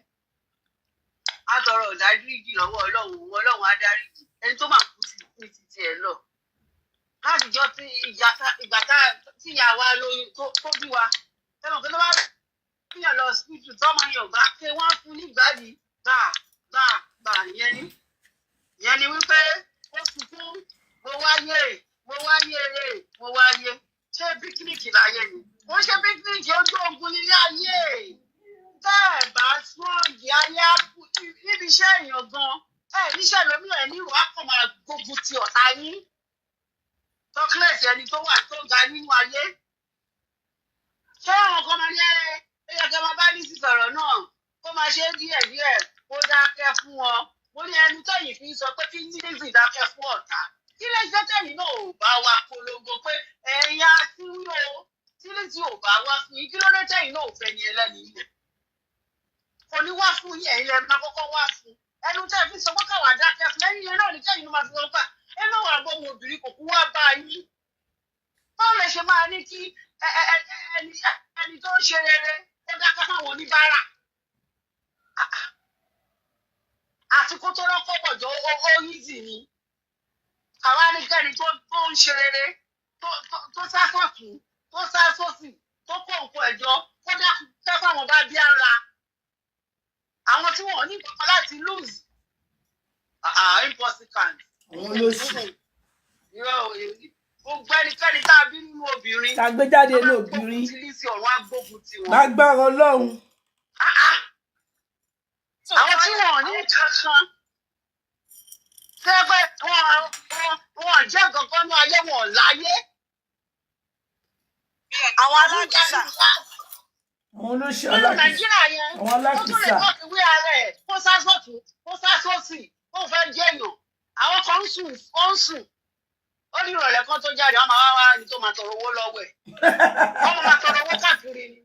[SPEAKER 2] á tọrọ ìdáríjì lọ́wọ́ Ọlọ́run, òun Ọlọ́run á dáríjì. Ẹni tó máa kú ti kú títí ẹ lọ. Látijọ́ tí ìgbà tí ìyá wa lóyún tó bí wa, tẹ́lọ̀ pé tó bá bíyàn lọ hospital, tọ́mọ yẹn ò bá ké, wọ́n á fún nígbàdí gbà gbà gbà. Ìyẹn ni wípé ó sunkún, mo wáyé, mo wáyé rè, mo wáyé. Ṣé picnic láyé ni? Wọ́n ṣe picnic, ojú ogun nílé ayé. Tẹ́ ẹ̀ bá strong, ayé á kú níbi iṣẹ́ èèyàn gan. Ẹ níṣẹ́ lómi ẹ̀ ní ìwà kan máa gbógun ti ọ̀tá yín. Tọ́kílẹ̀sì ẹni tó wà tó ga nínú ayé. Ṣé àwọn kan máa ní ẹ ẹ yẹ kí ẹ máa bá ní sísọ̀rọ̀ náà kó máa ṣe é díẹ̀ díẹ̀, kó dákẹ́ fún wọn? Mo ní ẹnu tẹ̀yìn fi ń sọ pé kí Lizzy dákẹ́ fún ọ̀tá, kí lè ṣe tẹ̀yìn náà ò bá wa polongo pé ẹ̀yin asíwí o? Tí Lizzy ò bá wá fún yín, kí ló dé tẹ̀yìn náà ò fẹ́ ní ẹlẹ́ni ilẹ̀ kò ní wá fún yín? Ẹ̀yin lẹ́nu máa kọ́kọ́ wá fún. Ẹnu tẹ́ fi sọ pé káwa dákẹ́ fún lẹ́yìn yẹn náà ní kẹ́yìn ló máa fi wọ́n pa ẹ náà wà bọ́ ọmọbìnrin kò kú wá bá yín. Báwo lè ṣe máa ní kí ẹni tó ń ṣe rere ó dákẹ́ fáwọn oníbàárà àti kó tó rọ́kọ̀ pọ̀jọ́? Ó easy ni àwa ní kẹ́ni tó ń ṣe rere, tó sá sọ̀tún, tó sá sósì, tó kó nǹkan ẹ̀jọ́, kó dákẹ́ fáwọn bá bí ara àwọn tí wọn ò ní nǹkan láti lose. Ah, impossible.
[SPEAKER 3] Àwọn olóṣì.
[SPEAKER 2] Irọ́ o, gbogbo ẹnikẹ́ni tá a bí nínú obìnrin
[SPEAKER 3] Tá a gbé jáde
[SPEAKER 2] tó bá
[SPEAKER 3] ní
[SPEAKER 2] gbógun
[SPEAKER 3] obìnrin.
[SPEAKER 2] ti Lizzy, ọ̀run á gbógun ti wọn.
[SPEAKER 3] Lágbára Ọlọ́run.
[SPEAKER 2] Ah, ah. Àwọn tí wọn ò ní kankan tẹ́ pé wọn jẹ́ nǹkan kan ní ayé, wọn ò láyé.
[SPEAKER 6] Àwọn alákìsà.
[SPEAKER 3] Àwọn olóṣì
[SPEAKER 2] Nínú
[SPEAKER 3] alákìsà.
[SPEAKER 2] Nàìjíríà yẹn,
[SPEAKER 3] Àwọn
[SPEAKER 2] ó tún lè
[SPEAKER 3] alákìsà.
[SPEAKER 2] bọ́ ìwé ara ẹ̀, kó sá sọ́tún, kó sá sósì, kó fẹ́ jẹ́ èèyàn. Àwọn kan ń sùn, ó ń sùn, ó ní ìrọ̀lẹ́ kan tó jáde, wọ́n máa wá wá ẹni tó máa tọrọ owó lọ́wọ́ ẹ̀, wọ́n máa tọrọ owó káàkiri ni.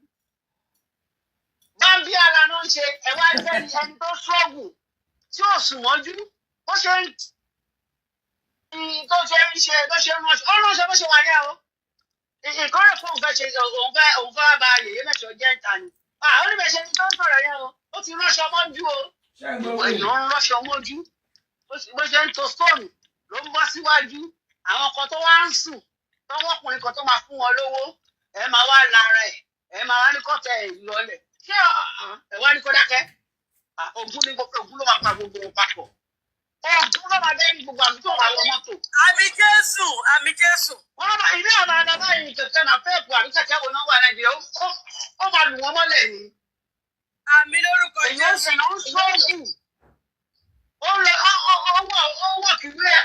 [SPEAKER 2] Báńbí ara náà ń ṣe. Ẹ wá jẹ́ ẹni tó struggle, tí ò sùn mọ́jú, bó ṣe ń tó ṣe ń ṣe, bó ṣe ń ránṣọ, ó ránṣọ bó ṣe wà ní ẹ o. Nǹkan rẹ̀ fún òun fẹ́ ṣe, òun fẹ́ bá yèyé mẹ́sàn jẹ́ ń ta ni. Ah, ó ní bẹ́ẹ̀ ṣe ní tó ń sọ̀rọ̀ yẹn o, ó ti ránṣọ mọ́jú o.
[SPEAKER 3] Ṣé ẹ gbọ́ wèrè?
[SPEAKER 2] Èèyàn ń ránṣọ mọ́jú. Bó ṣe ń to stone ló ń bọ́ síwájú. Àwọn kan tó wá ń sùn, tọwọ́ ọkùnrin kan tó máa fún wọn lówó, ẹ máa wá lára ẹ̀, ẹ máa wá ní kọ́tẹ̀ ẹ̀ lọlẹ̀. Ṣé ẹ wá ní kó dákẹ́? Ah, Ògún ní gbogbo Ògún ló máa pa gbogbo wọn papọ̀. Ògún ló máa bẹ́ẹ̀ ní gbogbo àmì tó wà wọ mọ́tò.
[SPEAKER 6] Àmín Jésù, àmín Jésù.
[SPEAKER 2] Wọ́n máa ilé àwọn àgbà báyìí, kẹ̀kẹ́ náà pẹ́ẹ̀pù àbí kẹ̀kẹ́ wo náà wà Nàìjíríà, ó máa lù wọ́n mọ́lẹ̀ ni.
[SPEAKER 6] Àmín lórúkọ
[SPEAKER 2] Èèyàn
[SPEAKER 6] Jésù.
[SPEAKER 2] Èèyàn ń sọ́ọ̀gù. Ó lọ ó wọ̀ kìlú ẹ̀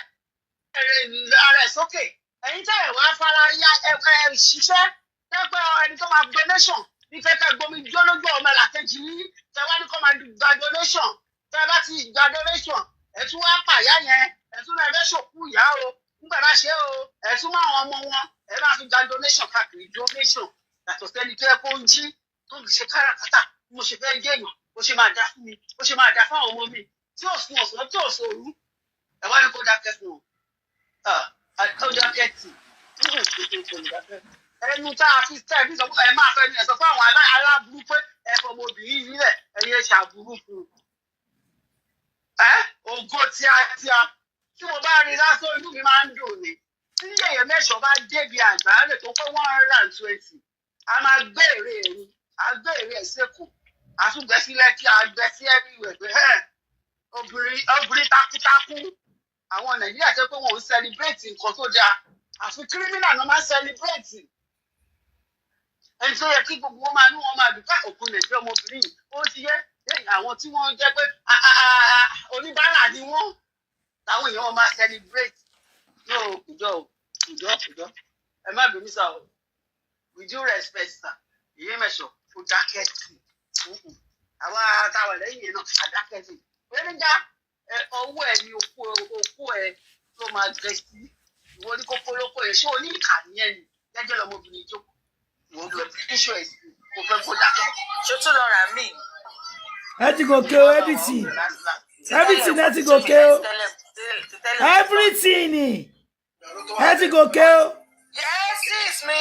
[SPEAKER 2] ara ẹ̀ sókè. Ẹ̀yin tẹ́ ẹ̀ wá fara ya ẹ ẹ ṣiṣẹ́ tẹ́pẹ́ ẹni tó máa donation ní kẹ́kẹ́ gbomi jó lójú ọmọ làkejì yín, tẹ́ wá ní kó máa gba donation. Tẹ́ bá ti gba donation, ẹ̀ tún wá pàyà yẹn, ẹ̀ tún lọ fẹ́ ṣòkú ìyá o. Nígbà bá ṣe o, ẹ̀ tún mọ́ àwọn ọmọ wọn, ẹ̀ máa fi gba donation káàkiri. Donation yàtọ̀ sẹ́ni tó yẹ kó ń jí tó ń ṣe káràkátà, bí mo ṣe fẹ́ jẹ́ èèyàn, bó ṣe máa dá fún mi, bó ṣe máa dá fún àwọn ọmọ mi, tí ò sùn ọ̀sán, tí ò sùn òru. Ẹ wá ní kó dákẹ́ fún ọ, ó dákẹ́ tì. Ẹnu tá a fi tẹ́ ẹ fi sọ fún ẹ, máa fẹ́ ni ẹ sọ fún àwọn aláburú pé ẹ fọmọ obìnrin yìí lẹ̀, ẹ yẹ ṣàbùrú fún un. Ẹ ògo tíátíá tí mo bá rí lásán, inú mi máa ń dùn ni. Tí yẹ̀yẹ̀ mẹ́sàn-án bá débi àgbáálẹ̀ tó pé 120, a máa gbé èrè ẹ̀ ni, a gbé èrè ẹ̀ sẹ́kù, a tún gbẹ sí Lẹ́kí, a gbẹ sí everywhere pé ẹ̀ obìnrin obìnrin takuntakun. Àwọn Nàìjíríà tẹ́ pé wọn ò celebrate nǹkan tó dáa, àfi criminal náà máa celebrate. Ẹni tó yẹ kí gbogbo wọn máa ní wọn máa dùn ká òkun Nàìjíríà, ọmọbìnrin yìí ó ti yẹ lẹ́yìn àwọn tí wọ́n jẹ́ pé oníbàárà ni wọ́n táwọn èèyàn wọn máa celebrate. No, kùjọ o, kùjọ, kùjọ. Ẹ má bínú sá o. With due respect, sir, ìyẹn mẹsàn kò dákẹ́ sí i. Àwa táwa lẹ́yìn yẹn náà a dákẹ́ sí i. Gbẹ́nìjà ọwọ́ ẹ ní okó, okó ẹ ló máa gbẹ sí. Ìwọ ní kókó lóko yẹn, ṣé o ní ìkà nìyẹn ni? Jẹ́jẹ́ lọmọbìnrin jókòó, ìwọ lọ tíṣọ ẹ̀ sí, kò fẹ́ kó dákẹ́.
[SPEAKER 6] Ṣó tún lọ rà míì?
[SPEAKER 3] Ẹ ti gòkè o, everything, everything, ẹ ti gòkè o, everything ni ẹ ti gòkè o.
[SPEAKER 6] Yes, sis mi.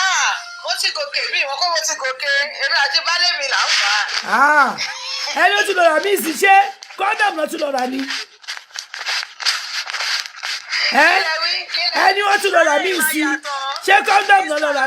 [SPEAKER 6] Ah, mo ti gòkè mi, ìwọ kọ́ mo ti gòkè. Èmi àti baálé mi là ń fà á.
[SPEAKER 3] Ah, ẹni ó ti lọ rà mí sí, ṣé condom náà tún lọ rà ni ẹ?
[SPEAKER 6] Kílẹ̀ wí, kílẹ̀.
[SPEAKER 3] Ẹni ó tún lọ rà mí sí, ṣé condom náà lọ rà?